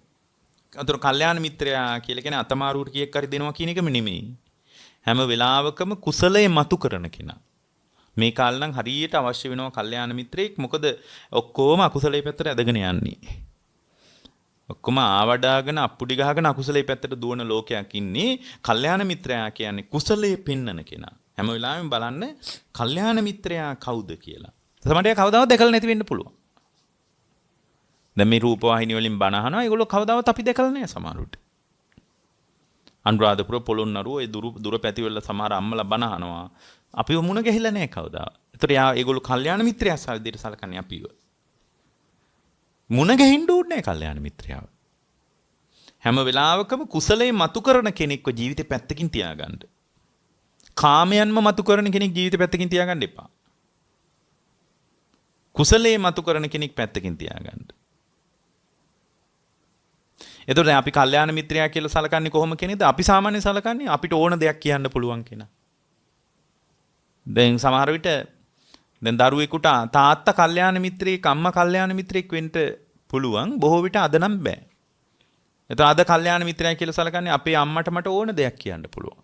අතර කල්යාණ මිත්‍රයා කියලා කියන්නේ අතමාරුවට කීයක් හරි දෙනවා කියන එකම නෙමෙයි. හැම වෙලාවකම කුසලයේ මතු කරන කෙනා. මේ කාලේ නම් හරියට අවශ්‍ය වෙනවා කල්යාණ මිත්‍රයෙක්. මොකද ඔක්කොම අකුසලයේ පැත්තට ඇදගෙන යන්නේ. ඔක්කොම ආවඩාගෙන අප්පුඩි ගහගෙන අකුසලයේ පැත්තට දුවන ලෝකයක් ඉන්නේ. කල්යාණ මිත්‍රයා කියන්නේ කුසලයේ පෙන්නන කෙනා. හැම වෙලාවෙම බලන්න කල්යාණ මිත්‍රයා කවුද කියලා. සමහර අය කවදාවත් දැකලා නැති වෙන්න පුළුවන්. දැන් මේ රූපවාහිනී වලින් බණ අහනවා. ඒගොල්ලෝ කවදාවත් අපි දැකලා නැහැ සමහරුට. අනුරාධපුර පොළොන්නරුව ඒ දුර දුර පැතිවල සමහර අම්මලා බණ අහනවා. අපිව මුණ ගැහිලා නැහැ කවදාවත්. ඒතර යා ඒගොල්ලෝ කල්යාණ මිත්‍රයා විදිහට සලකන්නේ අපිව. මුණ ගැහෙන්න ඕනේ නැහැ කල්යාණ මිත්‍රයාව. හැම වෙලාවකම කුසලයේ මතු කරන කෙනෙක්ව ජීවිතේ පැත්තකින් තියාගන්න. කාමයන්ම මතු කරන කෙනෙක් ජීවිතේ පැත්තකින් තියාගන්න එපා. කුසලයේ මතු කරන කෙනෙක් පැත්තකින් තියාගන්න. එතකොට දැන් අපි කල්යාණ මිත්‍රයා කියලා සලකන්නේ කොහොම කෙනෙක්ද? අපි සාමාන්‍යයෙන් සලකන්නේ අපිට ඕන දෙයක් කියන්න පුළුවන් කෙනා. දැන් සමහර විට දැන් දරුවෙකුට තාත්තා කල්යාණ මිත්‍රයෙක්, අම්මා කල්යාණ මිත්‍රයෙක් වෙන්න පුළුවන්. බොහෝ විට අද නම් බෑ. එතකොට අද කල්යාණ මිත්‍රයා කියලා සලකන්නේ අපේ අම්මට මට ඕන දෙයක් කියන්න පුළුවන්.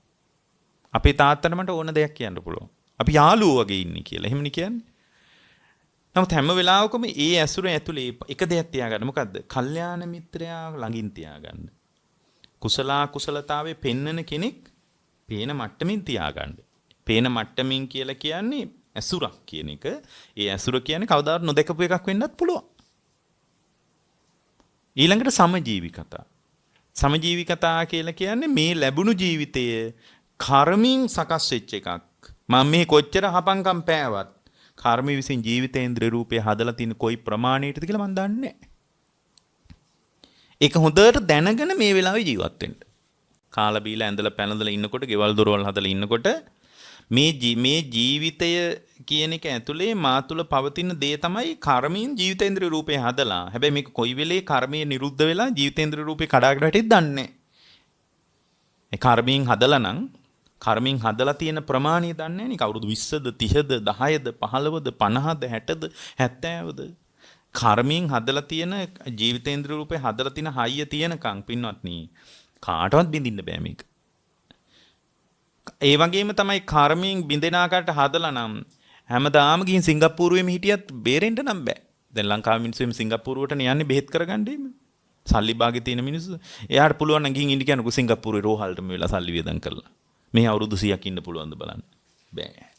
අපේ තාත්තට මට ඕන දෙයක් කියන්න පුළුවන්. අපි යාළුවෝ වගේ ඉන්නේ කියලා. එහෙමනේ කියන්නේ. නමුත් හැම වෙලාවකම ඒ ඇසුර ඇතුලේ එක දෙයක් තියාගන්න. මොකද්ද? කල්යාණ මිත්‍රයා ළඟින් තියාගන්න. කුසල කුසලතාවේ පෙන්නන කෙනෙක් පේන මට්ටමින් තියාගන්න. පේන මට්ටමින් කියලා කියන්නේ ඇසුරක් කියන එක. ඒ ඇසුර කියන්නේ කවදාවත් නොදකපු එකක් වෙන්නත් පුළුවන්. ඊළඟට සමජීවි කතා. සමජීවි කතා කියලා කියන්නේ මේ ලැබුණු ජීවිතය කර්මින් සකස් වෙච්ච එකක්. මම මේ කොච්චර හපංකම් පෑවත් කර්ම විසින් ජීවිතේන්ද්‍ර රූපය හදලා තියෙන කොයි ප්‍රමාණයටද කියලා මං දන්නේ නැහැ. ඒක හොඳට දැනගෙන මේ වෙලාවේ ජීවත් වෙන්න. කාලා බීලා ඇඳලා පැනඳලා ඉන්නකොට, ගෙවල් දොරවල් හදලා ඉන්නකොට මේ ජීවිතය කියන එක ඇතුලේ මා තුල පවතින දේ තමයි කර්මයෙන් ජීවිතේන්ද්‍ර රූපය හදලා. හැබැයි මේක කොයි වෙලේ කර්මය නිරුද්ධ වෙලා ජීවිතේන්ද්‍ර රූපේ කඩාගෙන වැටෙයිද දන්නේ නැහැ. ඒ කර්මයෙන් හදලා නම් කර්මයෙන් හදලා තියෙන ප්‍රමාණය දන්නේ නැහැ නේ. අවුරුදු 20ද 30ද 10ද 15ද 50ද 60ද 70ද කර්මයෙන් හදලා තියෙන ජීවිතේන්ද්‍ර රූපේ හදලා තියෙන හයිය තියෙනකන් පින්වත්නි කාටවත් බින්දින්න බෑ මේක. ඒ වගේම තමයි කර්මයෙන් බින්දෙන ආකාරයට හදලා නම් හැමදාම ගිහින් සිංගප්පූරුවේම හිටියත් බේරෙන්න නම් බෑ. දැන් ලංකාවේ මිනිස්සු එimhe සිංගප්පූරුවට යන්නේ බෙහෙත් කරගන්න එහෙම. සල්ලි බාගේ තියෙන මිනිස්සු එයාට පුළුවන් නම් ගිහින් ඉන්න කියන්නකෝ සිංගප්පූරුවේ රෝහලටම වෙලා සල්ලි වියදම් කරලා. මේ අවුරුදු 100ක් ඉන්න පුළුවන්ද බලන්න. බෑ.